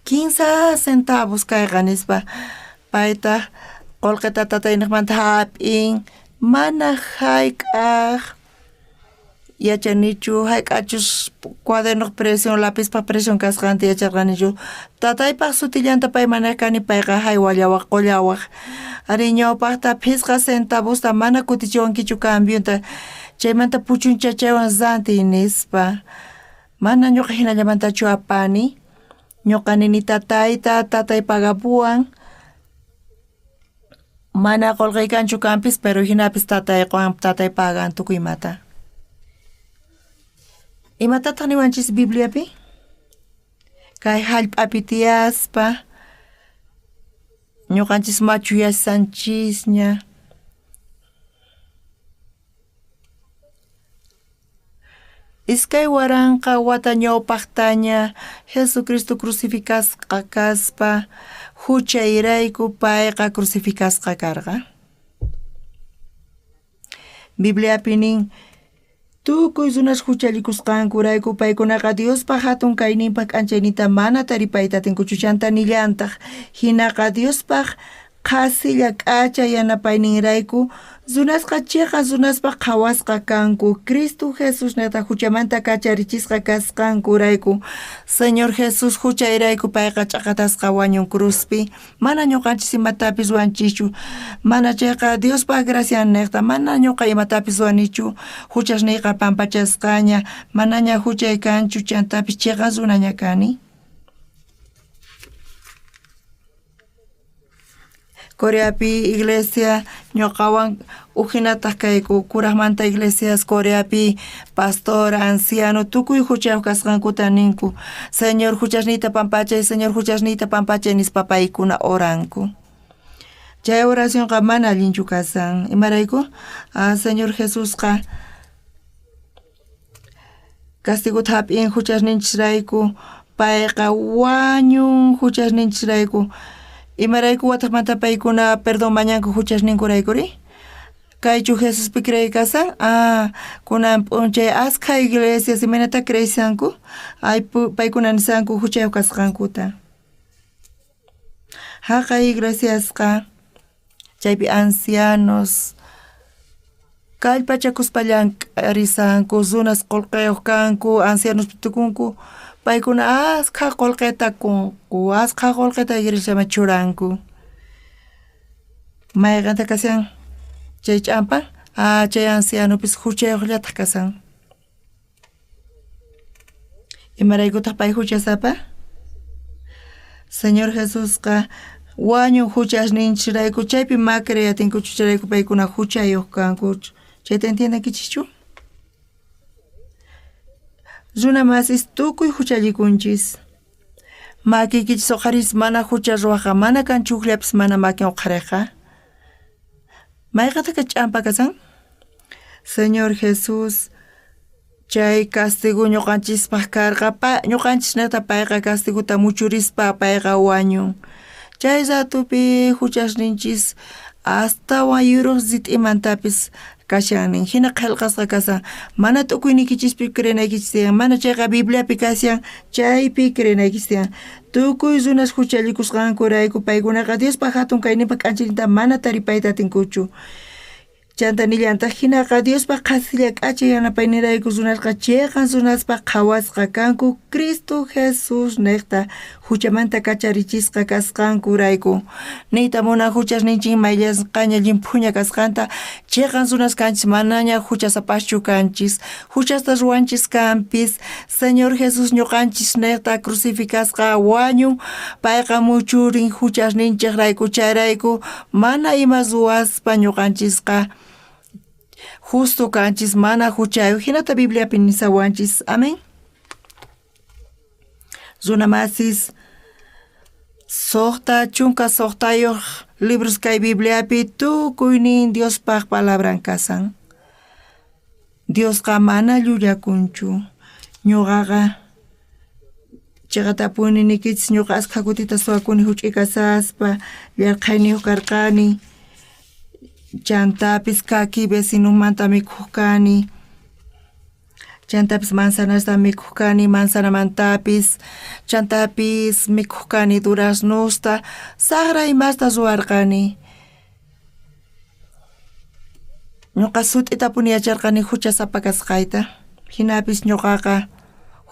15 centavos kayqa nispa. Paytaq qolqeta tatayniqmanta hap'in, mana jayk'aq yachanichu jayk'achus cuadernoq precion lapizpaq precion kasqanta yacharqanichu. Tataypaq sutillanta pay manej kani, payqa jaywallawaq qullawaq. Ari ñawpaqta 5 centavosta mana kutichiwankichu cambionta, chaymanta puchunchachaywan rantiy nispa. Mana ñuqa jinallamantachu apani. Ñuqa nini tatayta, tatay pagapuwan. Mana qolqey kanchu kanpis, pero jinapis tatay qowan, tatay pagan tukuy imata. Imatataq niwanchis Bibliapi? Kay jallp'api tiyaspa ñuqanchis machuyashanchisña. 2000 wata ñawpaqtaña Jesucristo crucificasqa kaspa juchayrayku payqa crucificasqa karqa. Bibliapi nin, tukuy runas juchallikusqankurayku paykunaqa Diospa jatun kayninpaq k'anchayninta mana taripayta atinkuchu. Chanta nillantaq, jinaqa Diospaq qhasilla k'acha yanapayninrayku runasqa cheqa runaspaq qhawasqa kanku, Cristo Jesusnejta juchamanta kacharichisqa kasqankurayku. Señor Jesús juchayrayku payqa ch'aqatasqa wañun cruzpi. Mana ñuqanchis imatapis ruwanchischu, mana chayqa Diospaq graciannejta, mana ñuqa imatapis ruwanichu, juchasniyqa pampachasqaña, manaña juchay kanchu, chantapis cheqa runaña kani. Coreapi iglesia ñuqawan Ujinataj kayku kurajmanta iglesias Coreapi pastor, anciano, tukuy juchayoj kasqankuta ninku. Señor juchasniyta pampachay, Señor juchasniyta pampachay nispa paykuna oranku. Chay oracionqa mana allinchu kasan. Imarayku? Ah, Señor Jesusqa castigota jap'in juchasninchisrayku, payqa wañun juchasninchisrayku. Imarayku watejmanta paykuna perdón mañanku juchasninkuraykuri? Kaychu Jesuspi creey kasan? Ah, kunan p'unchay askha iglesias imaynata creeshanku? Ay, paykuna nisanku juchayoj kasqankuta. Jaqay iglesiasqa chaypi ancianos kallpachakuspa llank'arisanku, runas qolqeyoj kanku, ancianospi tukunku, paykuna askha qolqeta kunku, askha qolqeta iglesiaman churanku. Mayqenta kashan chay ch'ampa? Ah, chay ancianopis juchayojllataj kashan. Imaraykutaj pay juchasapa? Señor Jesusqa wañun juchasninchisrayku, chaypi ma creyatinkuchu, chayrayku paykuna juchayoj kanku. Chayta entiendenkichischu? Runa masis tukuy juchallikunchis. Makiykichis oqharis mana jucha ruwajqa, mana kanchu ujllapis mana makin oqharejqa. Mayqataka ch'ampa kasan? Señor Jesús chay castigo ñuqanchispaj karqa, ñuqanchisnejta payqa castigota muchurispa payqa wañun. Chay ratopi juchasninchis astawan yuroj rit'imantapis kashan nin. Jina qhelqasqa kashan. Mana t'ukuyniykichispi creenaykichis tiyan, mana chayqa Bibliapi kashan, chaypi creenaykichis tiyan. Tukuy runas juchallikusqankurayku paykunaqa Diospa jatun kayninpa k'anchayninta mana taripayta atinkuchu. Chanta nillantaj jinaqa Diospa qhasilla k'acha yanapaynirayku runasqa cheqan runaspaj qhawasqa kanku Cristo Jesús nejta juchamanta kacharichisqa kasqankurayku. Niyta munan juchasninchik mayllasqaña llimphuña kasqanta, cheqan runas kanchis manaña juchasapaschu kanchis. Juchasta ruwanchis kanpis, Señor Jesús ñuqanchis nejta crucificasqa wañun, payqa muchurin juchasninchejrayku, chayrayku mana ima ruwaspa ñuqanchisqa justo kanchis, mana juchayoj. Jinata Bibliapi nisawanchis. Amén. Runa masis, 66 libros kay Bibliapi tukuynin Diospaj palabran kasan. Diosqa mana llullakunchu. Ñuqaqa cheqatapuni niykichis, ñuqa askha kutita suwakuni juch'uy kasaspa, yarqhayniyoj karqani. Chantapis kaki vecinomanta mikhuj kani. Chantapis manzanasta mikhuj kani, manzanamantapis. Chantapis mikhuj kani duraznosta, sajra imasta ruwarqani. Ñuqa sut'itapuni yacharqani juchasapa kasqayta. Jinapis ñuqaqa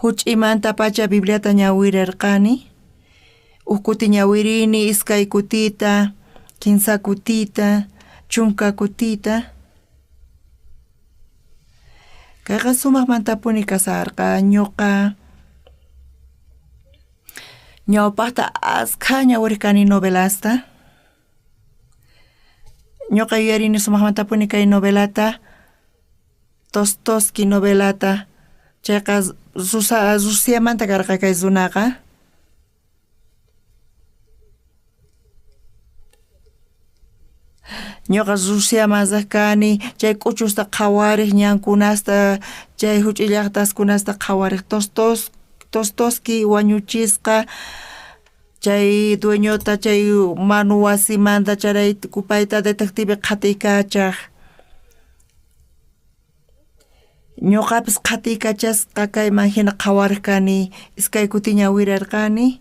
juch'imantapacha Bibliata ñawirarqani. Uj kuti ñawirini, iskay kutita, kinsa kutita, chunka kutita. Kayqa sumajmantapuni kasarqa. Ñuqa ñawpajta askha ñawirej kani novelasta. Ñuqa yuyarini sumajmantapuni kay novelata, Dostoevski novelata, chayqa Rusiamanta karqa kay runaqa. Ñuqa Rusiaman rej kani, chay k'uchusta qhawarej, ñankunasta, chay juch'uy llajtaskunasta qhawarej. Dostoevski wañuchisqa chay dueñota chay manu wasimanta chayrayku payta detective qhatiykachaj. Ñuqapis qhatiykachasqa kayman jina qhawarej kani, iskay kuti ñawirarqani,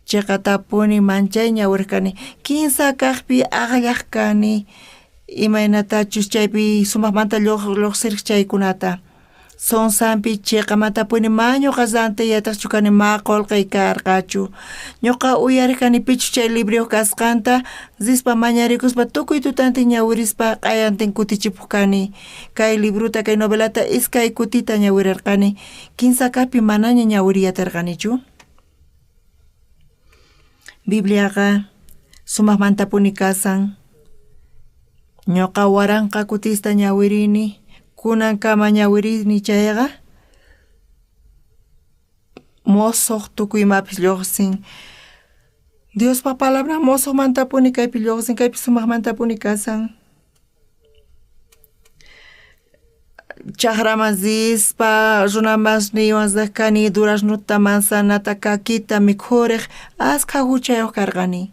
cheqatapuni manchay ñawirej kani, kinsa kajpi ajllaj kani, imaynatachus chaypi sumajmanta llojsirej chaykunata. Sonsanpi cheqamantapuni ma ñuqa rantiyataqchu kani, ma qolqey karqachu. Ñuqa uyarej kani pichus chay libriyoj kasqanta, rispa mañarikuspa tukuy tutantin ñawirispa q'ayantin kutichipoj kani. Kay librota, kay novelata iskay kutita ñawirarqani, kinsa kajpi manaña ñawiriyatarqanichu. Bibliaqa sumajmantapuni kasan. Ñoqa waranqa kutista ñawirini, kunankama ñawirini chayqa, mosoj tukuy imapis llojsin. Diospa palabran mosojmantapuni kaypi llojsin, kaypi sumajmantapuni kasan. Chajraman rispa runamasniywan rej kani duraznota, manzanata, kakita mikhurej, askha juchayoj karqani.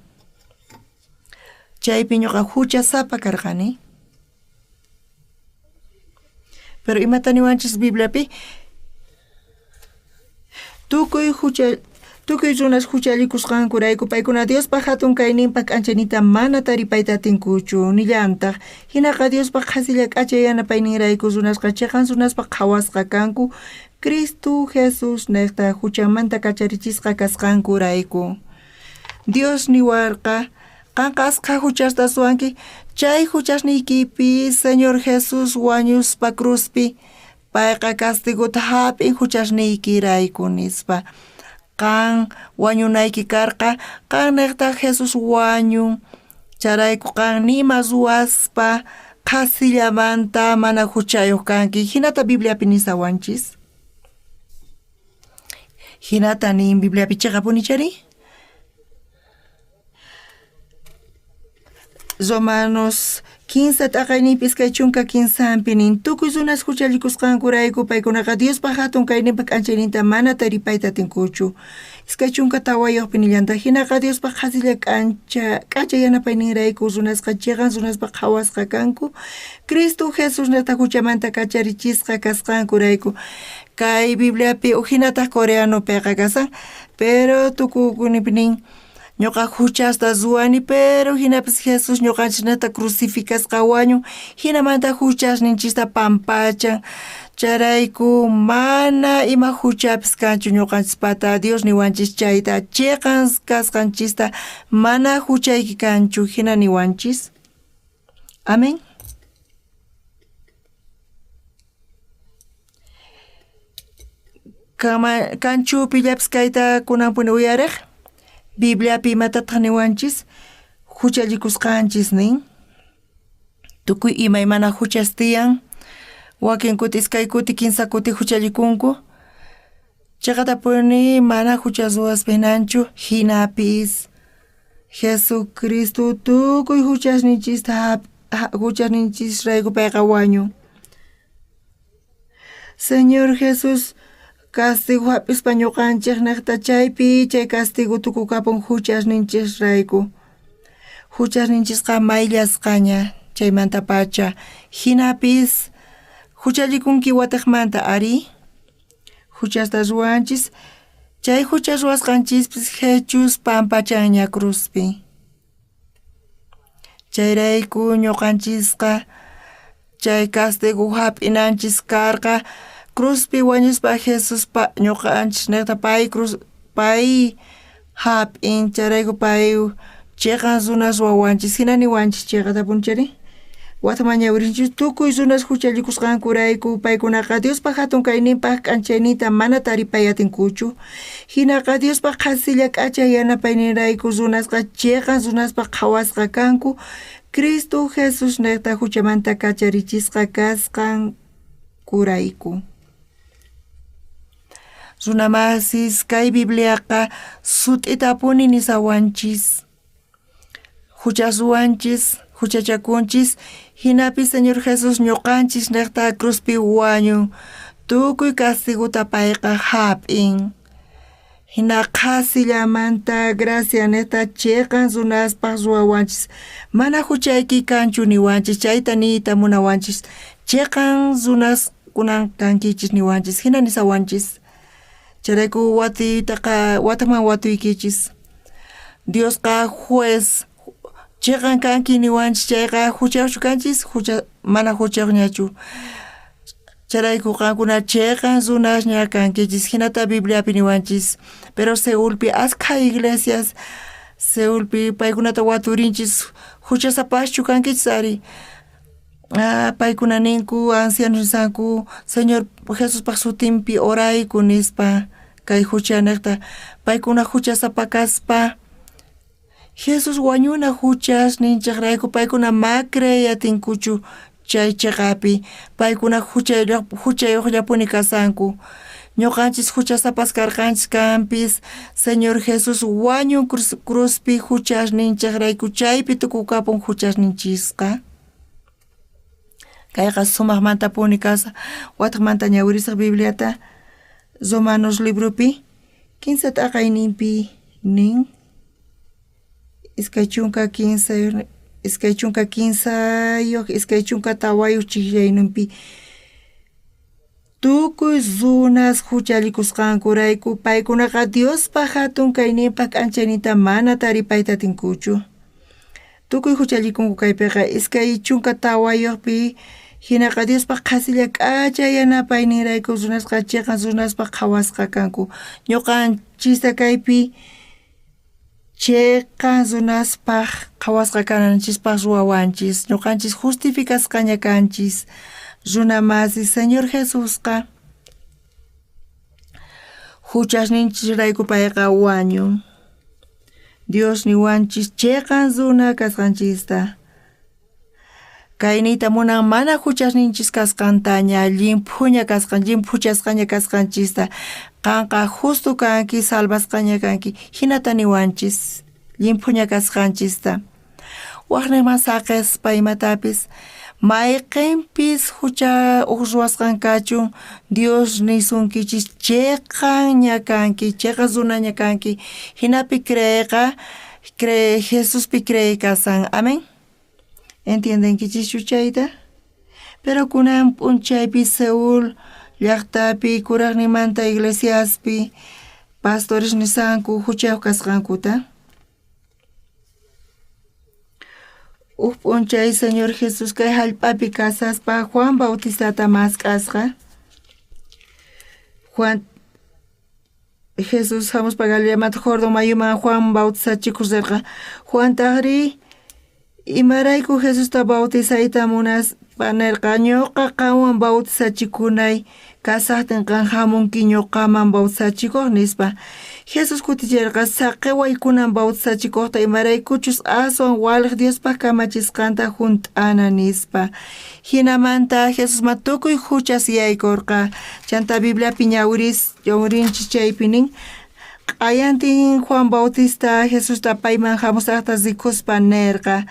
Chaypi ñoqa juchasapa karqani. Pero imata niwanchis Bibliapi? Tukuy jucha tukuy runas juchallikusqankurayku paykuna Diospa jatun kayninpa k'anchaynita mana taripayta atinkuchu. Nillantaj, jinaqa Diospa qhasilla k'acha yanapayninrayku runasqa cheqan runaspa qhawasqa kanku Cristo Jesús nejta juchamanta kacharichisqa kasqankurayku. Dios niwarqa, qanqa askha juchasta ruwanki, chay juchasniykipi Señor Jesús wañuspa cruzpi payqa castigota jap'in juchasniykirayku nispa. Qan wañunayki karqa, qan nejta Jesús wañun, chayrayku qan nima ruwaspa qhasillamanta mana juchayoj kanki. Jinata Bibliapi nisawanchis. Jinata nin Bibliapi cheqapuni chari? Romanos 15 t'aqayninpi 23 nin tukuy runas juchallikusqankurayku paykunaqa Diospa jatun kayninpa k'anchayninta mana taripayta atinkuchu. 24 nillantaq jinaqa Diospa qhasilla k'ancha k'acha yanapayninrayku runasqa cheqan runaspa qhawasqa kanku Cristo Jesús neta juchamanta kacharichisqa kasqankurayku. Kay Bibliapi ujinataj coreanopiqa kasan, pero tukukunipi nin ñoqa juchasta ruwani, pero jinapis Jesús ñoqanchisnata crucificasqa wañun, jinamanta juchasninchista pampachan. Chayrayku mana ima juchapis kanchu ñoqanchispata, Dios niwanchis chayta, cheqan kasqanchista mana juchayki kanchu, jina niwanchis. Amén. Kanchu pillapis kayta kunanpuni uyarej? Bibliapi imatataj niwanchis? Juchallikusqanchis nin. Tukuy imaymana juchas tiyan. Wakin kuti iskay kuti kinsa kuti juchallikunku. Cheqatapuni mana jucha ruwaspa jinanchu, jinapis Jesucristo tukuy juchasninchista juchasninchisrayku payqa wañun. Señor Jesús castigo jap'ispa ñuqanchej nejta chaypi chay castigo tukukapun juchasninchisrayku. Juchasninchisqa mayllasqaña chaymantapacha. Jinapis juchallikunki watejmanta ari. Juchasta ruwanchis, chay jucha ruwasqanchispis Jesús pampachanña cruzpi. Chayrayku ñuqanchisqa chay castigo jap'inanchis karqa cruzpi wañuspa Jesuspa ñuqanchis nejta pay cruz pay jap'in, chayrayku pay cheqan runas wawanchis, jina niwanchis cheqatapuni chari. Wataman ñawirinchis tukuy runas juchallikusqankurayku paykunaqa Diospa jatun kayninpaj k'anchayninta mana taripay atinkuchu. Jinaqa Diospa qhasilla k'acha yanapayninrayku runasqa cheqan runaspa qhawasqa kanku Cristo Jesús nejta juchamanta kacharichisqa kasqankurayku. Runamasis kay Bibliaqa sut'itapuni nisawanchis. Juchas ruwanchis, juchachakunchis, jinapi Señor Jesús ñuqanchis nejta cruzpi wañun, tukuy castigota payqa jap'in. Jina qhasillamanta gracia nejta cheqan runaspaj ruwawanchis, mana juchayki kanchu niwanchis, chayta niyta munawanchis, cheqan runas kunan kankichis niwanchis, jina nisawanchis. Chayrayku watiytaqa watejman watuykichis. Diosqa juez cheqan kanki niwanchis chayqa juchayojchu kanchis, jucha mana juchayojñachu. Chayrayku qankuna cheqan runasña kankichis, jinata Bibliapi niwanchis. Pero Seulpi askha iglesias, Seulpi paykunata waturinchis, juchasapaschu kankichis ari. Paykuna ninku, ancianos nisanku, Señor Jesuspaj sutinpi orayku nispa kay jucha nejta, paykuna juchasapa kaspa. Jesús wañuna juchasninchejrayku paykuna ma creey atinkuchu chay cheqapi. Paykuna juchayojllapuni kasanku. Ñoqanchis juchasapas karqanchis kanpis, Señor Jesús wañun cruzpi juchasninchejrayku, chaypi tukukapun juchasninchisqa. Kayqa sumajmantapuni kasa. Watejmanta ñawirisaj Bibliata Romanos libropi kinsa t'aqayninpi nin 23, 23, 24 chijllayninpi tukuy runas juchallikusqankurayku paykunaqa Diospa jatun kayninpa k'anchayninta mana taripayta atinkuchu. Tukuy juchallikunku kaypiqa 24pi jinaqa Diospa qhasilla k'acha yanapayninrayku runasqa cheqan runaspaj qhawasqa kanku. Ñoqanchista kaypi cheqan runaspaj qhawasqa kananchispaj ruwawanchis. Ñoqanchis justificasqaña kanchis. Runa masi Señor Jesusqa juchasninchisrayku payqa wañun. Dios niwanchis cheqan runa kasqanchista. Kayniyta munan mana juchasninchis kasqantaña, llimphuña kasqan, llimphuchasqaña kasqanchista. Qanqa justo kanki, salvasqaña kanki. Jinata niwanchis, llimphuña kasqanchista. Wajnejman saqespa imatapis, mayqenpis jucha uj ruwasqan kachun, Dios nisunkichis cheqanña kanki, cheqan runaña kanki. Jinapi creeyqa, cree, Jesuspi creey kasan. Amén. Entiendenkichischu chayta? Pero kunan p'unchaypi Seúl llajtapi kurajninmanta iglesiaspi pastores nisanku juchayoj kasqankuta. Uj p'unchay Señor Jesús kay jallp'api kasaspa Juan Bautistata mask'asqa. Juan Jesús jamuspa Galileamanta Jordán mayuman Juan bautizachikuq rirqa. Juantajrí imarayku Jesusta bautizayta munaspa nerqa, ñoqa qanwan bautizachikunay kasajtin qan jamunki ñoqaman bautizachikoj nispa. Jesús kuticherqa, saqeway kunan bautizachikojta imaraykuchus aswan walej Diospaj kamachisqanta junt'ana nispa. Jinamanta Jesusman tukuy juchas yaykorqa. Chantá Bibliapi ñawirinchis chaypi nin, q'ayantin Juan Bautista Jesusta payman jamusajta rikuspa nerqa.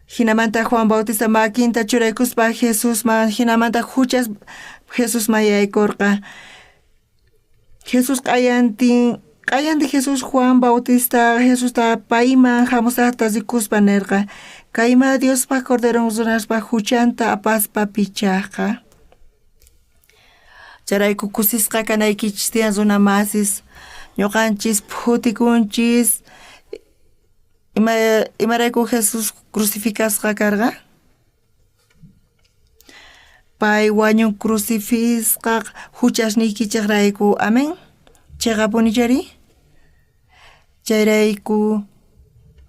Jinamanta Juan Bautista makinta churaykuspa Jesusman, jinamanta juchas Jesusman yaykorqa. Jesús q'ayantin Jesús Juan Bautista Jesusta payman jamusajta rikuspa nerqa, kayma Diospaj Corderon runaspaj juchanta apaspa pichajqa. Chayrayku kusisqa kanaykichis tiyan runa masis, ñoqanchis phutikunchis. Imarayku Jesús crucificasqa karqa? Pay wañun crucifisqa juchasniykichejrayku. Amén. Cheqapunichari? Chayrayku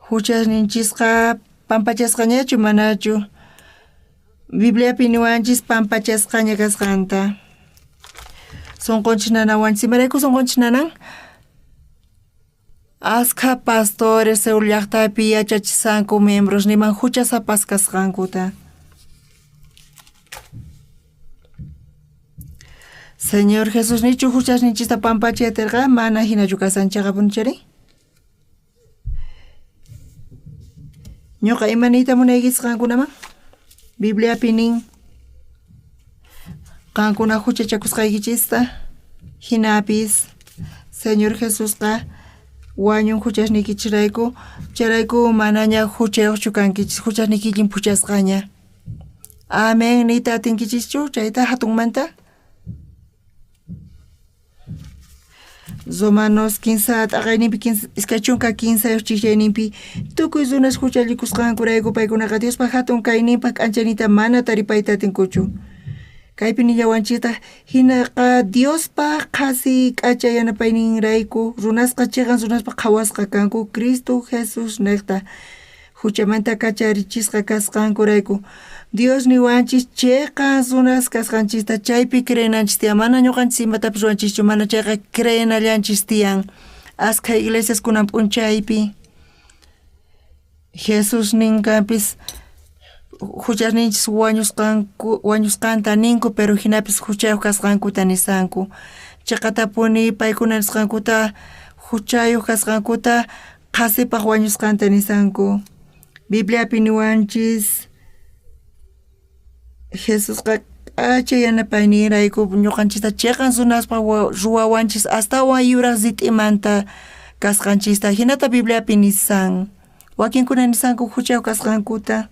juchasninchisqa pampachasqañachu manachu? Bibliapi niwanchis pampachasqaña kasqanta. Sonqonchis nanawanchis. Imarayku sonqonchis nanan? Askha pastores Seúl llajtapi yachachisanku miembrosniman juchasapas kasqankuta. Señor Jesús nichu juchasninchista pampachay aterqa? Mana jinachu kasan cheqapunichari? Ñoqa ima niyta munaykichis qankunaman? Bibliapi nin qankuna juchachakusqaykichista, jinapis Señor Jesusqa wañun juchasniykichisrayku, chayrayku manaña juchayojchu kankichis, juchasniyki llimphuchasqaña. Amén niyta atinkichischu chayta jatunmanta? Romanos kinsa t'aqayninpi 23 chijllayninpi tukuy runas juchallikusqankurayku paykunaqa Diospa jatun kayninpaj k'anchayninta mana taripayta atinkuchu. Kaypi nillawanchiktaj jinaqa Diospa qhasi k'acha yanapayninrayku runasqa cheqan runaspaj qhawasqa kanku Cristo Jesús nejta juchamanta kacharichisqa kasqankurayku. Dios niwanchis cheqan runas kasqanchista chaypi creenanchis tiyan. Mana ñoqanchis imatapis ruwanchischu, mana chayqa creenallanchis tiyan. Askha iglesias kunan p'unchaypi. Jesús ninkanpis huchasninchis wañusqanku wañusqanta ninku, pero hinapis huchayuq kasqankuta nisanku. Chiqatapuni paykuna nisqankuta huchayuq kasqankuta qhasipaq wañusqanta nisanku. Bibliapi niwanchis Jesusqa k'acha yanapaynirayku ñuqanchista chiqan runaspaq ruwawanchis astawan yuraq rit'imanta kasqanchista hinata Bibliapi nisan. Wakinkuna nisanku huchayuq kasqankuta.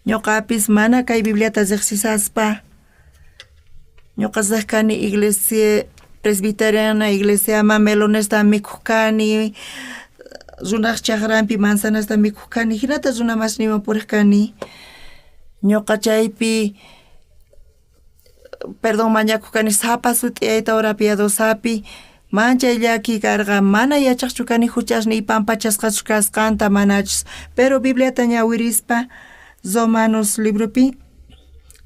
Ñuqapis mana kay Bibliata riqsisaspa ñuqa riq kani iglesia presbiteriana iglesiaman melonesta mikhuq kani, runaq chakranpi manzanasta mikhuq kani, hinata runa masniwan puriq kani. Ñuqa chaypi perdón mañakuq kani sapa sut'iyayta hora piadosapi, manchay llaki karqa, mana yachaqchu kani huchasniy pampachasqachu kasqanta manachus, pero Bibliata ñawirispa Romanos libropi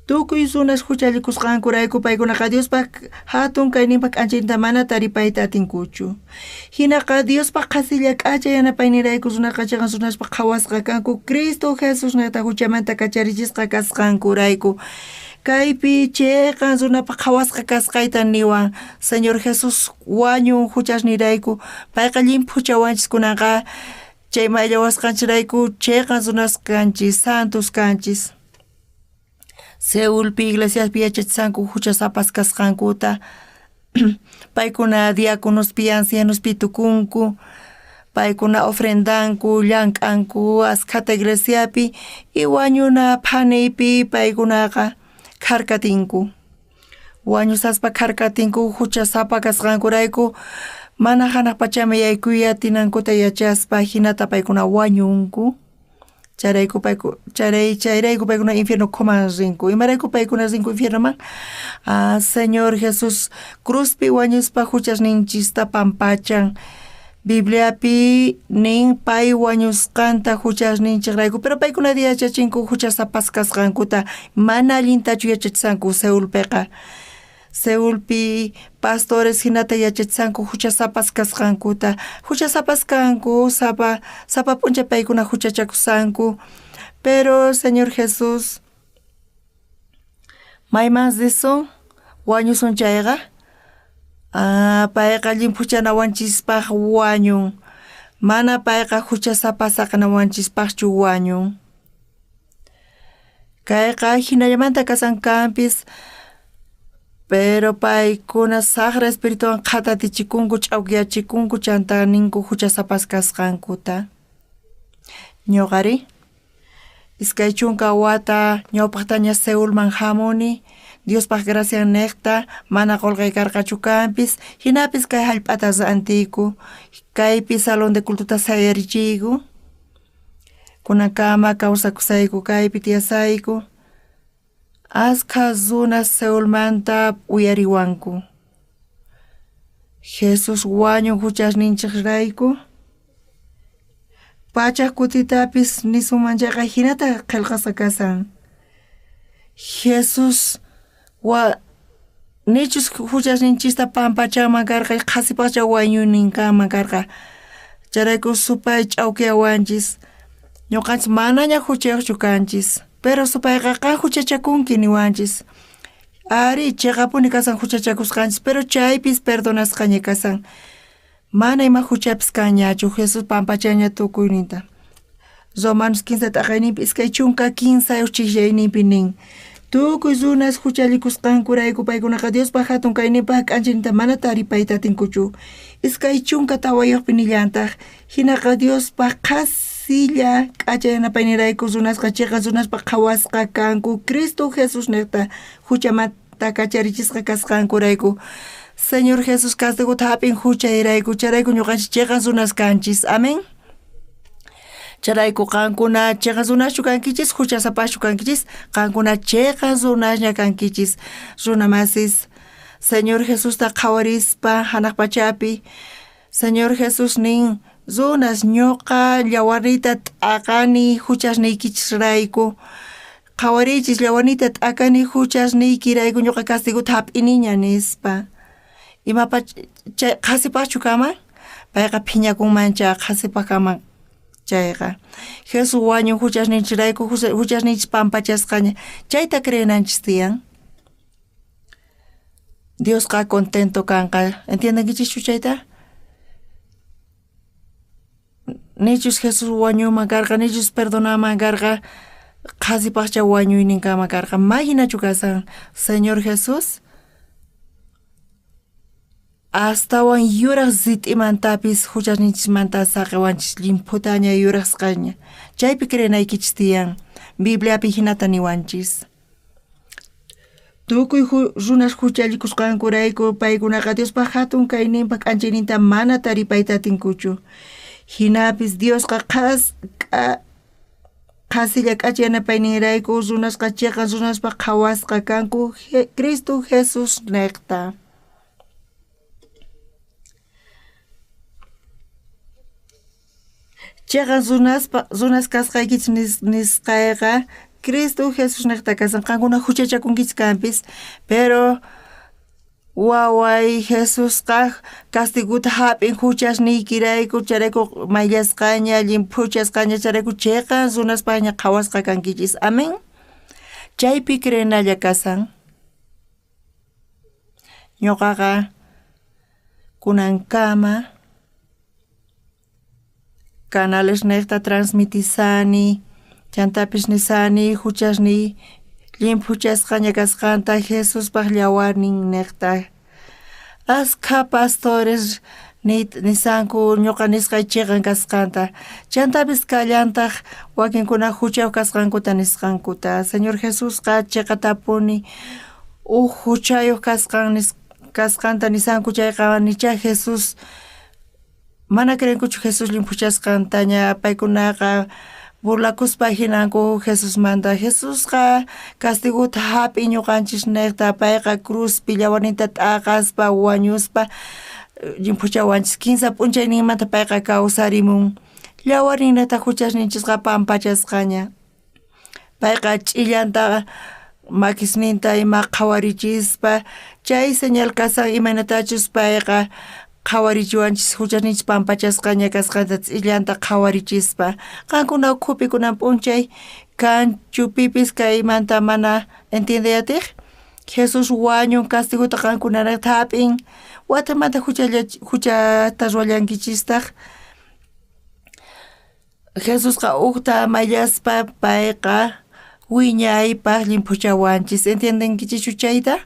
tukuy runas huchallikusqankurayku paykunaqa Diospaq hatun kayninpaq k'anchayninta mana taripayta atinkuchu. Hinaqa Diospaq qhasilla k'acha yanapaynirayku runaqa chiqan runaspaq qhawasqa kanku Cristo Jesús niqta huchamanta kacharichisqa kasqankurayku. Kaypi chiqan runapaq qhawasqa kasqayta niwan Señor Jesús wañun huchasnirayku, payqa llimphuchawanchis kunanqa chay mayllawasqanchirayku chiqan runas kanchis, santos kanchis. Seulpi iglesiaspi yachachisanku huchasapas kasqankuta, paykuna diáconospi ancianospi tukunku, paykuna ofrendanku, llank'anku askhata iglesiapi y wañuna phaniypi paykunaqa kharkatinku. Wañusaspa kharkatinku huchasapa kasqankurayku mana hanaq pachaman yaykuy atinankuta yachaspa hinata paykuna wañunku. Chayrayku payku chayrayku paykuna infierno ukhuman rinku. Imarayku paykuna rinku infiernoman? Ah, Señor Jesús cruzpi wañuspa huchasninchista pampachan. Bibliapi nin pay wañusqanta huchasninchejrayku, pero paykuna yachachinku huchasapas kasqankuta, mana allintachu yachachisanku Seulpiqa. Seulpi pastores hinata yachachisanku huchasapas kasqankuta, huchasapas kanku, sapa sapa p'unchay paykuna huchachakusanku, pero Señor Jesús mayman risun wañusun chayqa, ah, payqa llimphuchanawanchispaq wañun, mana payqa huchasapa saqnawanchispaqchu wañun. Kayqa hinallamanta kasan kanpis, pero paykuna saqra espirituwan qhatatichikunku, ch'awkiyachikunku, chanta ninku huchasapas kasqankuta. Ñuqari 20 wata ñawpaqtaña Seulman hamuni, Diospaq gracian niqta, mana qulqay karqachu kanpis, hinapis kay hallp'ata rantiyku, kaypi salón de cultuta sayarichiyku, kunankama kawsakusayku kaypi tiyasayku, askha runas Seulmanta uyariwanku. Jesús wañun huchasninchejrayku, pachaj kutitapis nisunman chayqa hinata qillqasqa kasan. Jesús wa nichus huchasninchista pampachanman karqa qhasipaqcha wañuynin kanman karqa. Chayrayku supay ch'awkiyawanchis, ñuqanchis manaña huchayuqchu kanchis, pero supayqa qan huchachakunki niwanchis. Ari, chiqapuni kasan huchachakusqanchis, pero chaypis perdonasqaña kasan. Mana ima huchapis kanñachu, Jesús pampachanña tukuyninta. Romanos 15 t'aqayninpi 23 chijllayninpi nin, tukuy runas huchallikusqankurayku paykunaqa Diospaq hatun kayninpaq k'anchayninta mana taripayta atinkuchu. 24 nillantaq, hinaqa Diospaq qhasilla k'acha yanapaynirayku runasqa chiqan runaspaq qhawasqa kanku Cristo Jesús niqta huchamanta kacharichisqa kasqankurayku. Señor Jesús castigota hap'in huchayrayku, chayrayku ñuqanchis chiqan runas kanchis. Amén. Chayrayku qankuna chiqan runaschu kankichis, huchasapaschu kankichis, qankuna chiqan runasña kankichis. Runa masis, Señor Jesusta qhawarispa hanaq pachapi, Señor Jesús nin, runas ñuqa llawarniyta t'aqani huchasniykichisrayku, qhawariychis llawarniyta t'akani huchasniykirayku ñuqa castigota hap'iniña nispa. Imapa chay qhasipaqchu kaman? Payqa phiñakunmancha qhasipaq kaman. Chayqa Jesús wañun juchasninchirayku, juchasninchis pampachasqaña. Chayta creenanchis tiyan. Diosqa contento kanqa. Entiendenkichischu chayta? Nichus Jesús wañuman karqa, nichus perdonaman karqa, qhasipajcha wañuyninkama karqa. Mayhinachu kasan Señor Jesús? Astawan yuraj rit'imantapis juchasninchismanta saqewanchis llimphutaña yurajsqaña. Chaypi creenaykichis tiyan. Bibliapi jinata niwanchis. Tukuy runas juchallikusqankurayku paykunaqa Diospa jatun kayninpa k'anchayninta mana taripayta atinkuchu. Jinapis Diosqa qhasilla k'acha yanapayninrayku runasqa cheqan runaspaj qhawasqa kanku Cristo Jesús nejta. Cheqan runas kasqaykichis nisqayqa Cristo Jesús nejta kasan. Qankuna juchachakunkichis kanpis, pero waway Jesusqa castigota jap'in juchasniykirayku, chayrayku mayllasqaña, llimphuchasqaña, chayrayku cheqan runaspajña qhawasqa kankichis. Amén. Chaypi creenalla kasan. Ñoqaqa kunankama canales nejta transmitisani, chantapis nisani juchasniy llimphuchasqaña kasqanta Jesuspaj llawarnin nejta. Askha pastores nisanku ñoqa nisqay cheqan kasqanta. Chantapis kallantaj wakinkuna juchayoj kasqankuta nisqankuta. Señor Jesusqa cheqatapuni uj juchayoj kasqanta nisanku chayqa nichá Jesús mana creenkuchu Jesús llimphuchasqantaña paykunaqa burlakuspa jinanku Jesusmanta. Jesusqa castigota jap'in ñoqanchis nejta, payqa cruzpi llawarninta t'aqaspa wañuspa llimphuchawanchis. Kinsa p'unchayninmanta payqa kawsarimun. Llawarninta juchasninchisqa pampachasqaña. Payqa ch'illanta makisninta ima qhawarichispa chay señal kasan imaynatachus payqa qhawarichiwanchis juchasninchis pampachasqaña kasqanta ch'illanta qhawarichispa. Qankuna ukhupi kunan p'unchay kanchu pipis kaymanta mana entiendey atej? Jesús wañun castigota qankunaraqta jap'in, watamanta juchata ruwallankichistaq. Jesusqa ujta mayllaspa payqa wiñaypaj llimphuchawanchis. Entiendenkichischu chayta?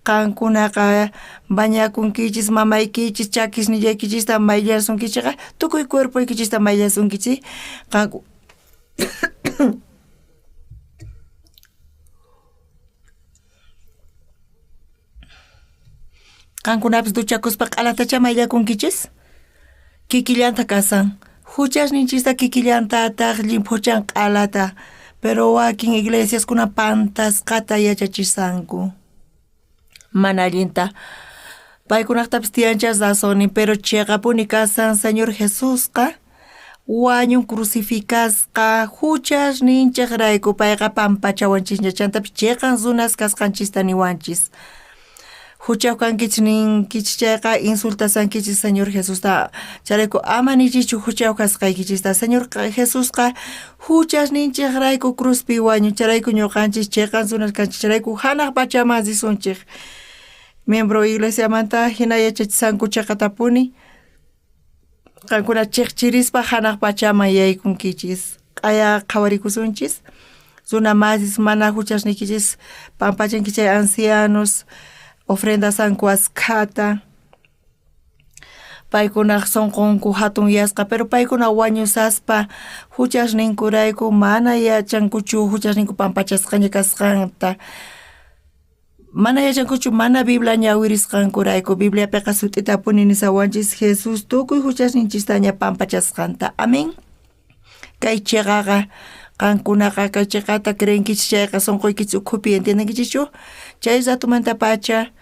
Qankunaqa bañakunkichis, mamaykichis, chakisnillaykichista mayllasunkichikqa, tukuy cuerpoykichista mayllasunkichis. Qankunapis duchakuspa q'alatachá mayllakunkichis? Kikillanta kasan. Juchasninchista kikillantataj llimphuchan q'alata, pero wakin iglesiaskuna pantasqata yachachisanku. Mana allinta. Paykunajtapis tiyanchá razonin, pero cheqapuni kasan Señor Jesusqa wañun crucificasqa juchasninchejrayku payqa pampachawanchisña, chantapis cheqan runas kasqanchista niwanchis. Juchayoj kankichis ninkichis chayqa insultasankichis Señor Jesusta. Chayrayku ama nichischu juchayoj kasqaykichista. Señor Jesusqa juchasninchejrayku cruzpi wañun, chayrayku ñoqanchis cheqan runas kanchis, chayrayku janaj pachaman risunchej. Miembro iglesiamanta jina yachachisanku cheqatapuni. Qankuna chijchirispa janaj pachaman yaykunkichis. Q'aya qhawarikusunchis. Runa masis mana juchasniykichis pampachanki chay ancianos ofrendasanku askhata. Paykunaj sonqonku jatunyasqa, pero paykuna wañusaspa juchasninkurayku mana yachankuchu juchasninku pampachasqaña kasqanta. Mana yachankuchu mana Biblia ñawirisqankurayku. Bibliapiqa sut'itapuni nisawanchis Jesús tukuy juchasninchistaña pampachasqanta. Amén. Kay cheqaqa qankunaqa kay cheqata creenkichis chayqa sonqoykichis ukhupi entiendenkichischu? Chay ratomantapacha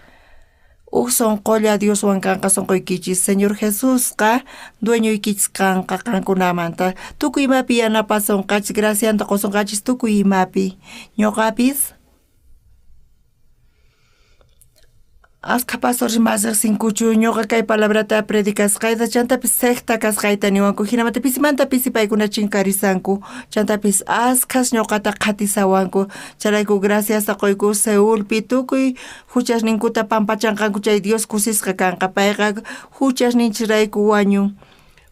uj sonqolla Dioswan kanqa sonqoykichis. Señor Jesusqa dueñoykichis kanqa qankunamanta. Tukuy imapi yanapasonqachis, gracianta qosonqachis tukuy imapi. Ñoqapis Askha pastores mana rejsinkuchu ñoqa kay palabrata predicasqayta, chantapis secta kasqayta niwanku, jinamanta pisimanta pisi paykuna chinkarisanku, chantapis askhas ñoqata qhatisawanku. Chayrayku graciasta qoyku Seulpi tukuy juchasninkuta pampachanqanku chay Dios kusisqa kanqa, payqa juchasninchirayku wañun.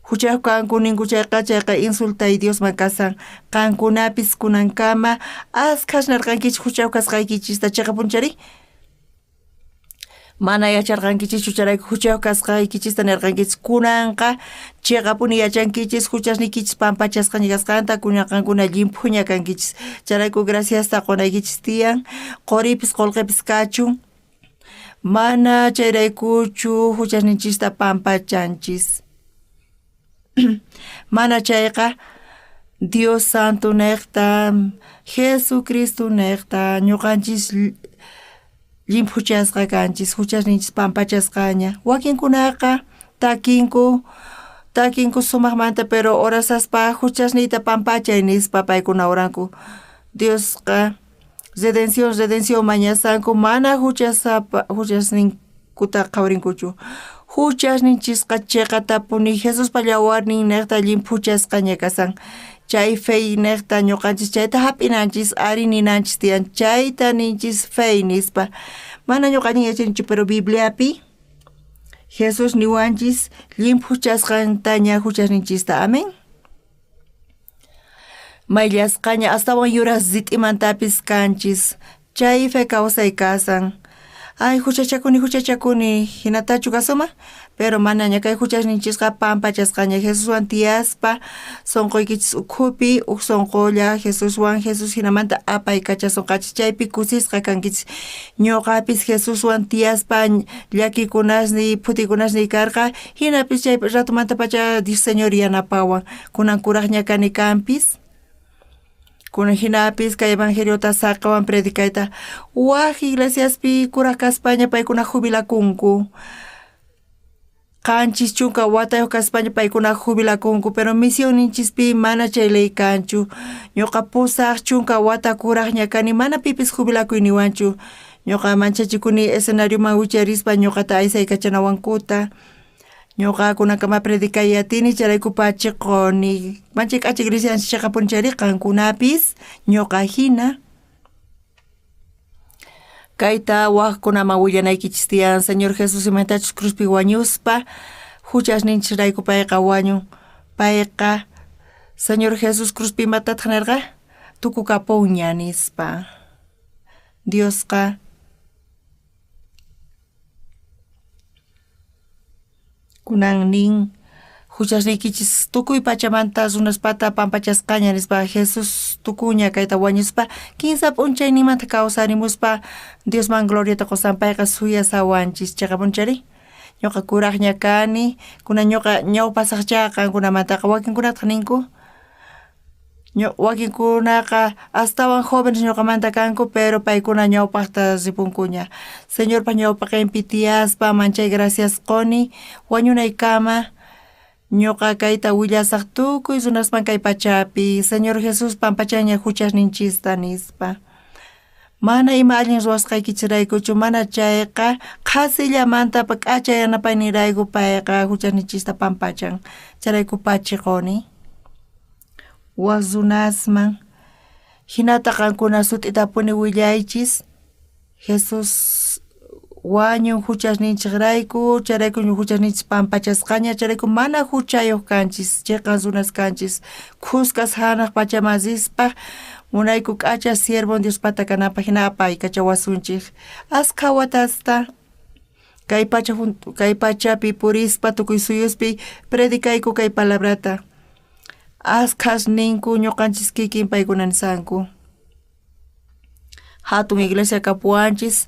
Juchayoj kanku ninku chayqa, chayqa insultay Diosman kasan. Qankunapis kunankama askhas nerqankichis juchayoj kasqaykichista, cheqapunchari? Mana yacharqankichischu chayrayku juchayoj kasqaykichista nerqankichis. Kunanqa cheqapuni yachankichis juchasniykichis pampachasqaña kasqanta, kunan qankuna llimphuña kankichis. Chayrayku graciasta qonaykichis tiyan, qoripis qolqepis kachun. Mana chayraykuchu juchasninchista pampachanchis. Mana chayqa Dios Santo nejta, Jesucristo nejta, ñoqanchis llimphuchasqa kanchis, juchasninchis pampachasqaña. Wakinkunaqa takinku, takinku sumajmanta, pero orasaspa juchasniyta pampachay nispa paykuna oranku. Diosqa redención, redención mañasanku, mana juchasapa juchasninkuta qhawarinkuchu. Juchasninchisqa cheqatapuni Jesuspa yawarnin nejta llimphuchasqaña kasan. Chay fe nejta ñoqanchis chayta jap'inanchis, ari ninanchis tiyan, chayta ninchis fe nispa. Mana ñoqanchis yachanchu, pero Bibliapi Jesús niwanchis llimphuchasqantaña juchasninchista. Amén. Mayllasqaña astawan yuras rit'imantapis kanchis. Chay fe kawsay kasan. Ay, juchachakuni, juchachakuni, jinatachu kasuma? Pero manaña kay juchasninchisqa pampachasqaña Jesuswan tiyaspa sonqoykichis ukhupi, uj sonqolla Jesuswan, Jesús jinamanta apaykachasonqachis, chaypi kusisqa kankichis. Ñoqapis Jesuswan tiyaspa llakikunasniy, phutikunasniy karqa, jinapis chay ratomantapacha Dios Señor yanapawan. Kunan kurajña kani kanpis. Kunan jinapis kay evangeliota saqewan predicayta. Waj iglesiaspi kuraj kaspaña paykuna jubilakunku. 70 watayoj kaspaña paykuna jubilakunku, pero misionninchispi mana chay ley kanchu. Ñoqa 80 wata kurajña kani, mana pipis jubilakuy niwanchu. Ñoqa manchachikuni escenarioman wicharispa ñoqata aysaykachanawankuta. Ñoqa kunankama predicay atini, chayrayku pachiqoni. Manchay k'acha iglesianchis cheqapuni chayri qankunapis ñoqa jina. Kayta wajkunaman willanaykichis tiyan, Señor Jesús imatachus cruzpi wañuspa juchasninchisrayku payqa wañun. Payqa Señor Jesús cruzpi imatataj nerqa? Tukukapunña nispa. Diosqa kunan nin juchasniykichis tukuy pachamanta runaspata pampachasqaña nispa. Jesús tukuña kayta wañuspa 3 p'unchaynimanta kawsarimuspa Diosman gloriata qosan, payqa suyasawanchis. Cheqapunchari? Ñoqa kurajña kani, kunan ñoqa ñawpasaqcha qankunamantaqa. Wakinkunataq ninku, wakinkunaqa astawan jóvenes ñoqamanta kanku, pero paykuna ñawpaqta ripunkuña. Señorpa ñawpaqenpi tiyaspa manchay gracias qoni, wañunaykama ñoqa kayta willasaq tukuy runasman kay pachapi. Señor Jesús pampachaña juchasninchista nispa. Mana ima allin ruwasqaykichisraykuchu, mana chayqa qhasillamanta k'acha yanapaynirayku payqa juchasninchista pampachan. Chayrayku pachiqoni waj runasman. Jinata qankuna sut'itapuni willaychis, Jesús wañun juchasninchejrayku, chayrayku juchasninchis pampachasqaña, chayrayku mana juchayoj kanchis, cheqan runas kanchis. Khuskas janaj pachaman rispa munayku k'acha siervo Diospata kanapaj, jina apaykachawasunchej. Askha watasta kay pacha kay pachapi purispa tukuy suyuspi predicayku kay palabrata. Askhas ninku ñoqanchis kikin paykuna nisanku. Hatun iglesia kapuwanchis.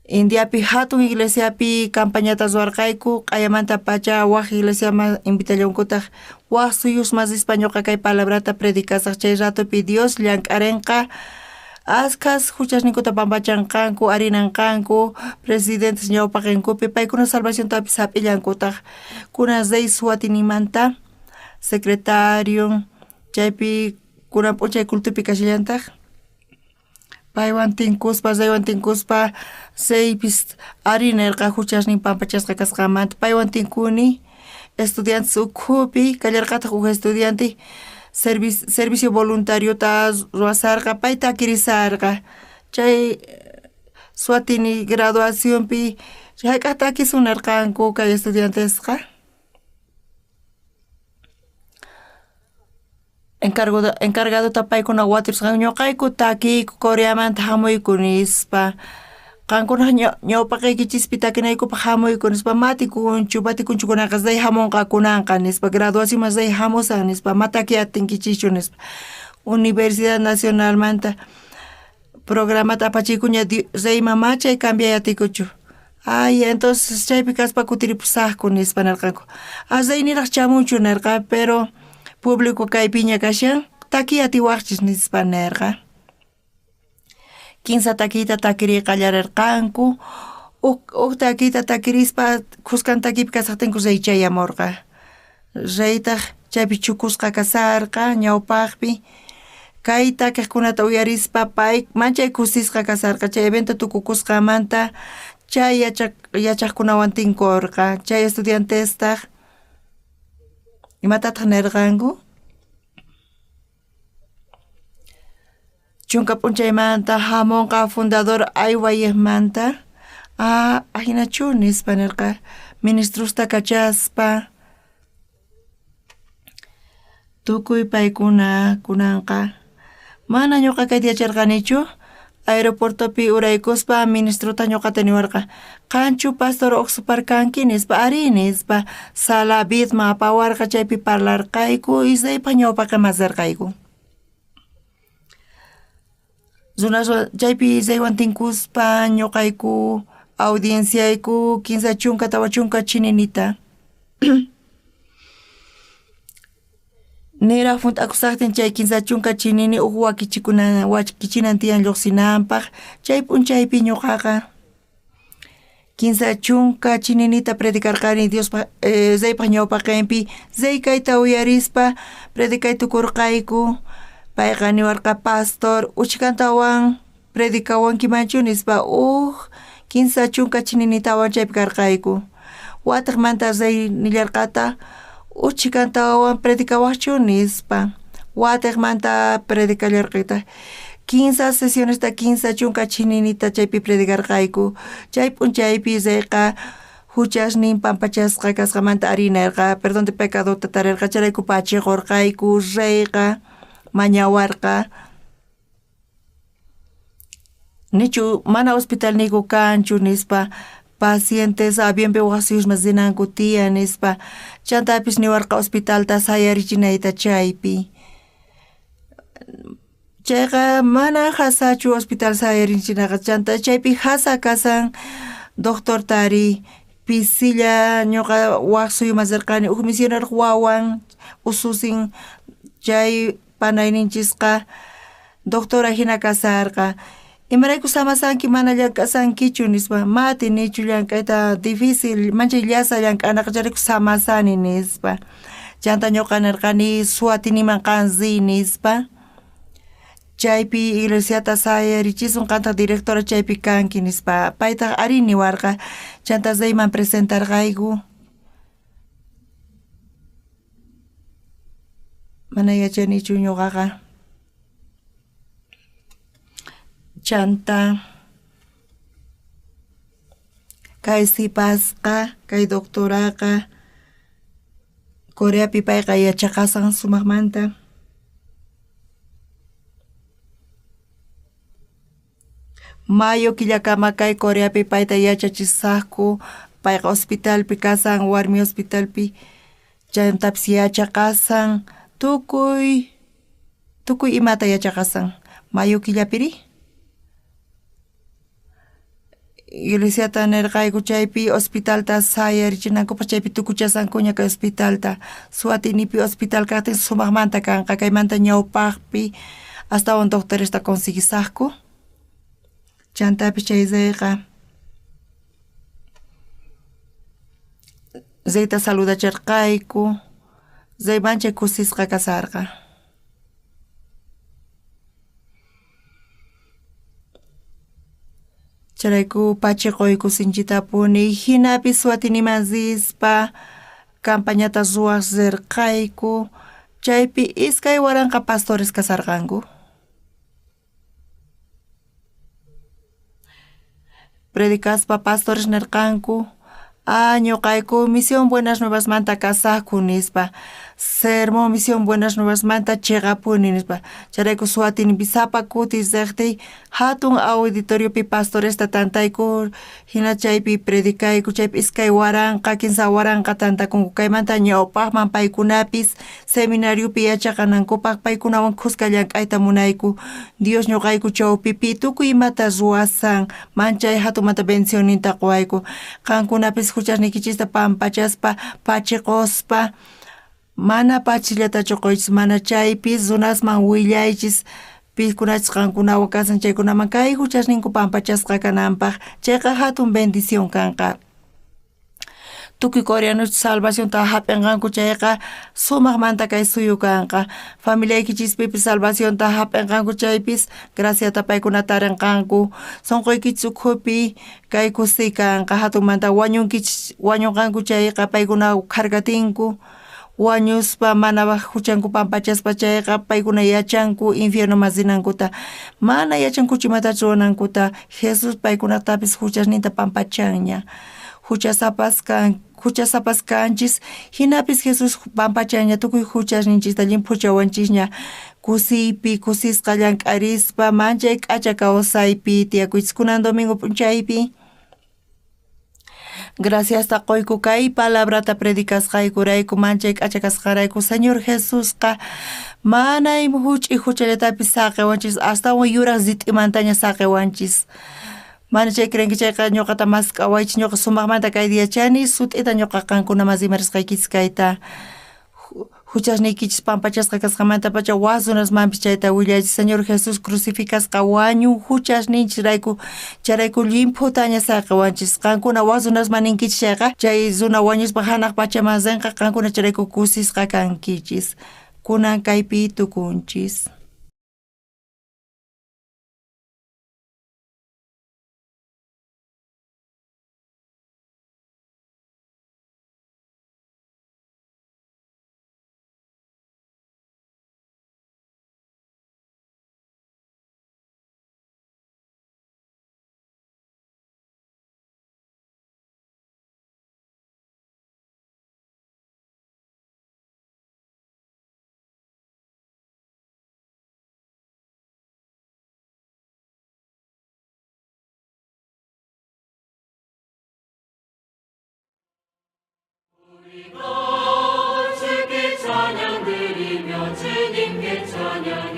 Indiapi hatun iglesiapi campañata ruwarqayku, q'ayamanta pacha waj iglesiaman invitallankutaq waj suyusman rispa ñoqa kay palabrata predicasaq. Chay ratopi Dios llank'arenqa, askhas juchasninkuta pampachanqanku, arinanqanku, presidentes ñawpaqenkupi, paykuna salvaciontapis jap'illankutaq. Kunan rey Suatinimanta secretario, chaypi kunan p'unchay cultopi kashallantaq. Paywan tinkuspa, reywan tinkuspa, reypis arí nerqa juchasnin pampachasqa kasqanmanta. Paywan tinkuni estudiantes ukhupi, kallarqataj uj estudiante servicio voluntariota ruwasarqa, pay takirisarqa. Chay Suatini graduacionpi jayk'aj takisun nerqanku kay estudiantesqa. Encargadota paykuna waturusqanku ñoqayku takiyku Coreamanta jamuyku nispa. Qankunaj ñawpaqeykichispi takinaykupaj jamuyku nispa, matikunchu, matikunchu kunanqa rey jamonqa kunanqa nispa, graduacionman rey jamusan nispa, ma takiy atinkichischu nispa. Universidad Nacionalmanta programata apachikuña reyman ma chay cambiay atikuchu. Ay, entonces chaypi kaspa kutiripusajku nispa nerqanku. Ah, rey niraj chamunchu nerqa, pero público kaypiña kashan, takiy atiwajchis nispa nerqa. Kinsa takiyta takiriy qallarerqanku, uj takiyta takirispa khuskan takiypi kasajtinku rey chayamorqa. Reytaj chaypi chukusqa kasarqa ñawpajpi. Kay takejkunata uyarispa pay manchay kusisqa kasarqa. Chay evento tukukusqanmanta chay yachajkunawan tinkorqa. Chay estudiantestaj imatataj nerqanku? Chunka p'unchaymanta jamonqa fundador Aywayejmanta. Ah, ajinachu nispa nerqa ministrosta kachaspa. Tukuy paykuna kunanqa mana ñoqa kayta yacharqanichu. Aeropuertopi uraykuspa ministrota ñoqata niwarqa, qanchu pastor Oxupar kanki nispa, arí nispa. Sala Vidma apawarqa, chaypi parlarqayku y reypaj ñawpaqeman rerqayku. Runaswan chaypi reywan tinkuspa ñoqayku audienciayku 30 40 chininita. Niraj junt'akusajtin chay 30 chinini uj wakichinan tiyan llojsinanpaj. Chay p'unchaypi ñoqaqa 30 chininita predicarqani Diospaj reypaj ñawpaqenpi. Rey kayta uyarispa predicay tukurqayku. Payqa niwarqa, pastor, uchkantawan predicawankimanchu nispa. Uj 30 chininitawan chaypi karqayku. Watejmanta rey nillarqata, uchkantawan predicawajchu nispa. Watejmanta predicallarqaytaj. 15 sesionesta 30 chininita chaypi predicarqayku. Chay p'unchaypi reyqa juchasnin pampachasqa kasqamanta arí nerqa, perdón de pecadota tarerqa, chayrayku pachiqorqayku. Reyqa mañawarqa, nichu mana hospitalniyku kanchu nispa, pacientes avionpi wasiyusman rinanku tiyan nispa. Chantapis niwarqa hospitalta sayarichinayta chaypi. Chayqa mana jasachu hospital sayarichinaqa, chanta chaypi jasa kasan doctor tari pisilla ñoqa waj suyuman rerqani uj misioneroj wawan ususin chay panayninchisqa doctora jina kasarqa. Imarayku samasanki mana llank'asankichu nispa, ma atinichu llank'ayta, difícil, manchay llasa llank'anaqa, chayrayku samasani nispa. Chanta ñoqa nerqani Suatiniman qan riy nispa. Chaypi iglesiata sayarichisun, qantaj directora chaypi kanki nispa. Paytaj arí niwarqa. Chanta reyman presentarqayku. Mana yachanichu ñoqaqa. Chanta kay sipasqa, kay doctoraqa Coreapi payqa yachaqasan sumajmanta. Mayo killakama kay Coreapi payta yachachisajku, payqa hospitalpi kasan, warmi hospitalpi, chantapis yachaqasan, tukuy imata yachaqasan. Mayo killapiri iglesiata nerqayku chaypi hospitalta sayarichinankupaj, chaypi tukuchasankuña kay hospitalta. Suatinipi hospital kajtin sumajmanta kanqa, kaymanta ñawpajpi astawan doctoresta conseguisajku. Chantapis chay reyqa reyta saludacherqayku, rey manchay kusisqa kasarqa. Chayrayku pachiquyku sinchitapuni, jinapis Suatiniman rispa campañata ruwaj rirqayku, chaypi 2000 pastores kasarqanku. Predicaspa pastores nirqanku, ah, ñuqayku Misión Buenas Nuevasmanta kasaqku nispa, sermón Misión Buenas Nuevasmanta chiqapuni nispa. Chayrayku Suatinipi sapa kuti riqtiy hatun auditoriopi pastoresta tantayku, hina chaypi predicayku, chaypi 2000, 3000 tantakunku. Kaymanta ñawpaqman paykunapis seminariopi yachaqanankupaq paykunawan khuska llank'ayta munayku. Dios ñuqayku chawpipi tukuy imata ruwasan, manchay hatunmanta bendicionninta quwayku. Qankunapis huchasniykichista pampachaspa, pachiquspa, mana pachillatachu quychis, mana chaypis runasman willaychis, pikunachus qankunawan kasan chaykunaman kay huchasninku pampachasqa kananpaq, chayqa hatun bendición kanqa. Tukuy coreanos salvacionta hap'inqanku chayqa sumaqmanta kay suyu kanqa. Familiaykichispipis salvacionta hap'inqanku chaypis graciata paykuna tarinqanku. Sunquykichis ukhupi kay kusiy kanqa, hatunmanta wañunkichis, wañunqanku chayqa paykuna kharkatinku. Wañuspa mana huchanku pampachaspa chayqa paykuna yachanku infiernoman rinankuta. Mana yachankuchu imatachus ruwanankuta. Jesús paykunatapis huchasninta pampachanña. Huchasapas kan, huchasapas kanchis, hinapis Jesús pampachanña tukuy huchasninchista, llimphuchawanchisña. Kusiypi, kusisqa llank'arispa, manchay k'acha kawsaypi tiyakuychis kunan domingo p'unchaypi. Graciasta qoyku kay palabrata predicasqaykurayku, manchay k'acha kasqanrayku. Señor Jesusqa mana ima huch'i huchallatapis saqiwanchis, astawan yuraq rit'imantaña saqiwanchis. Mana chay creenki chayqa ñuqata mask'awaychis, ñuqa sumaqmanta kayta yachani, sut'ita ñuqa qankunaman rimarisqaykichis kayta. Huchasniykichis pampachasqa kasqamantapacha waj runasmanpis chayta willaychis. Señor Jesús crucificasqa wañun huchasninchisrayku, chayrayku llimphutaña saqiwanchis. Qankuna waj runasman ninkichis chayqa, chay runa wañuspa hanaq pachaman rinqa, qankuna chayrayku kusisqa kankichis. Kunan kaypi tukunchis. 우리가 주께 찬양 드리며 주님께 찬양해.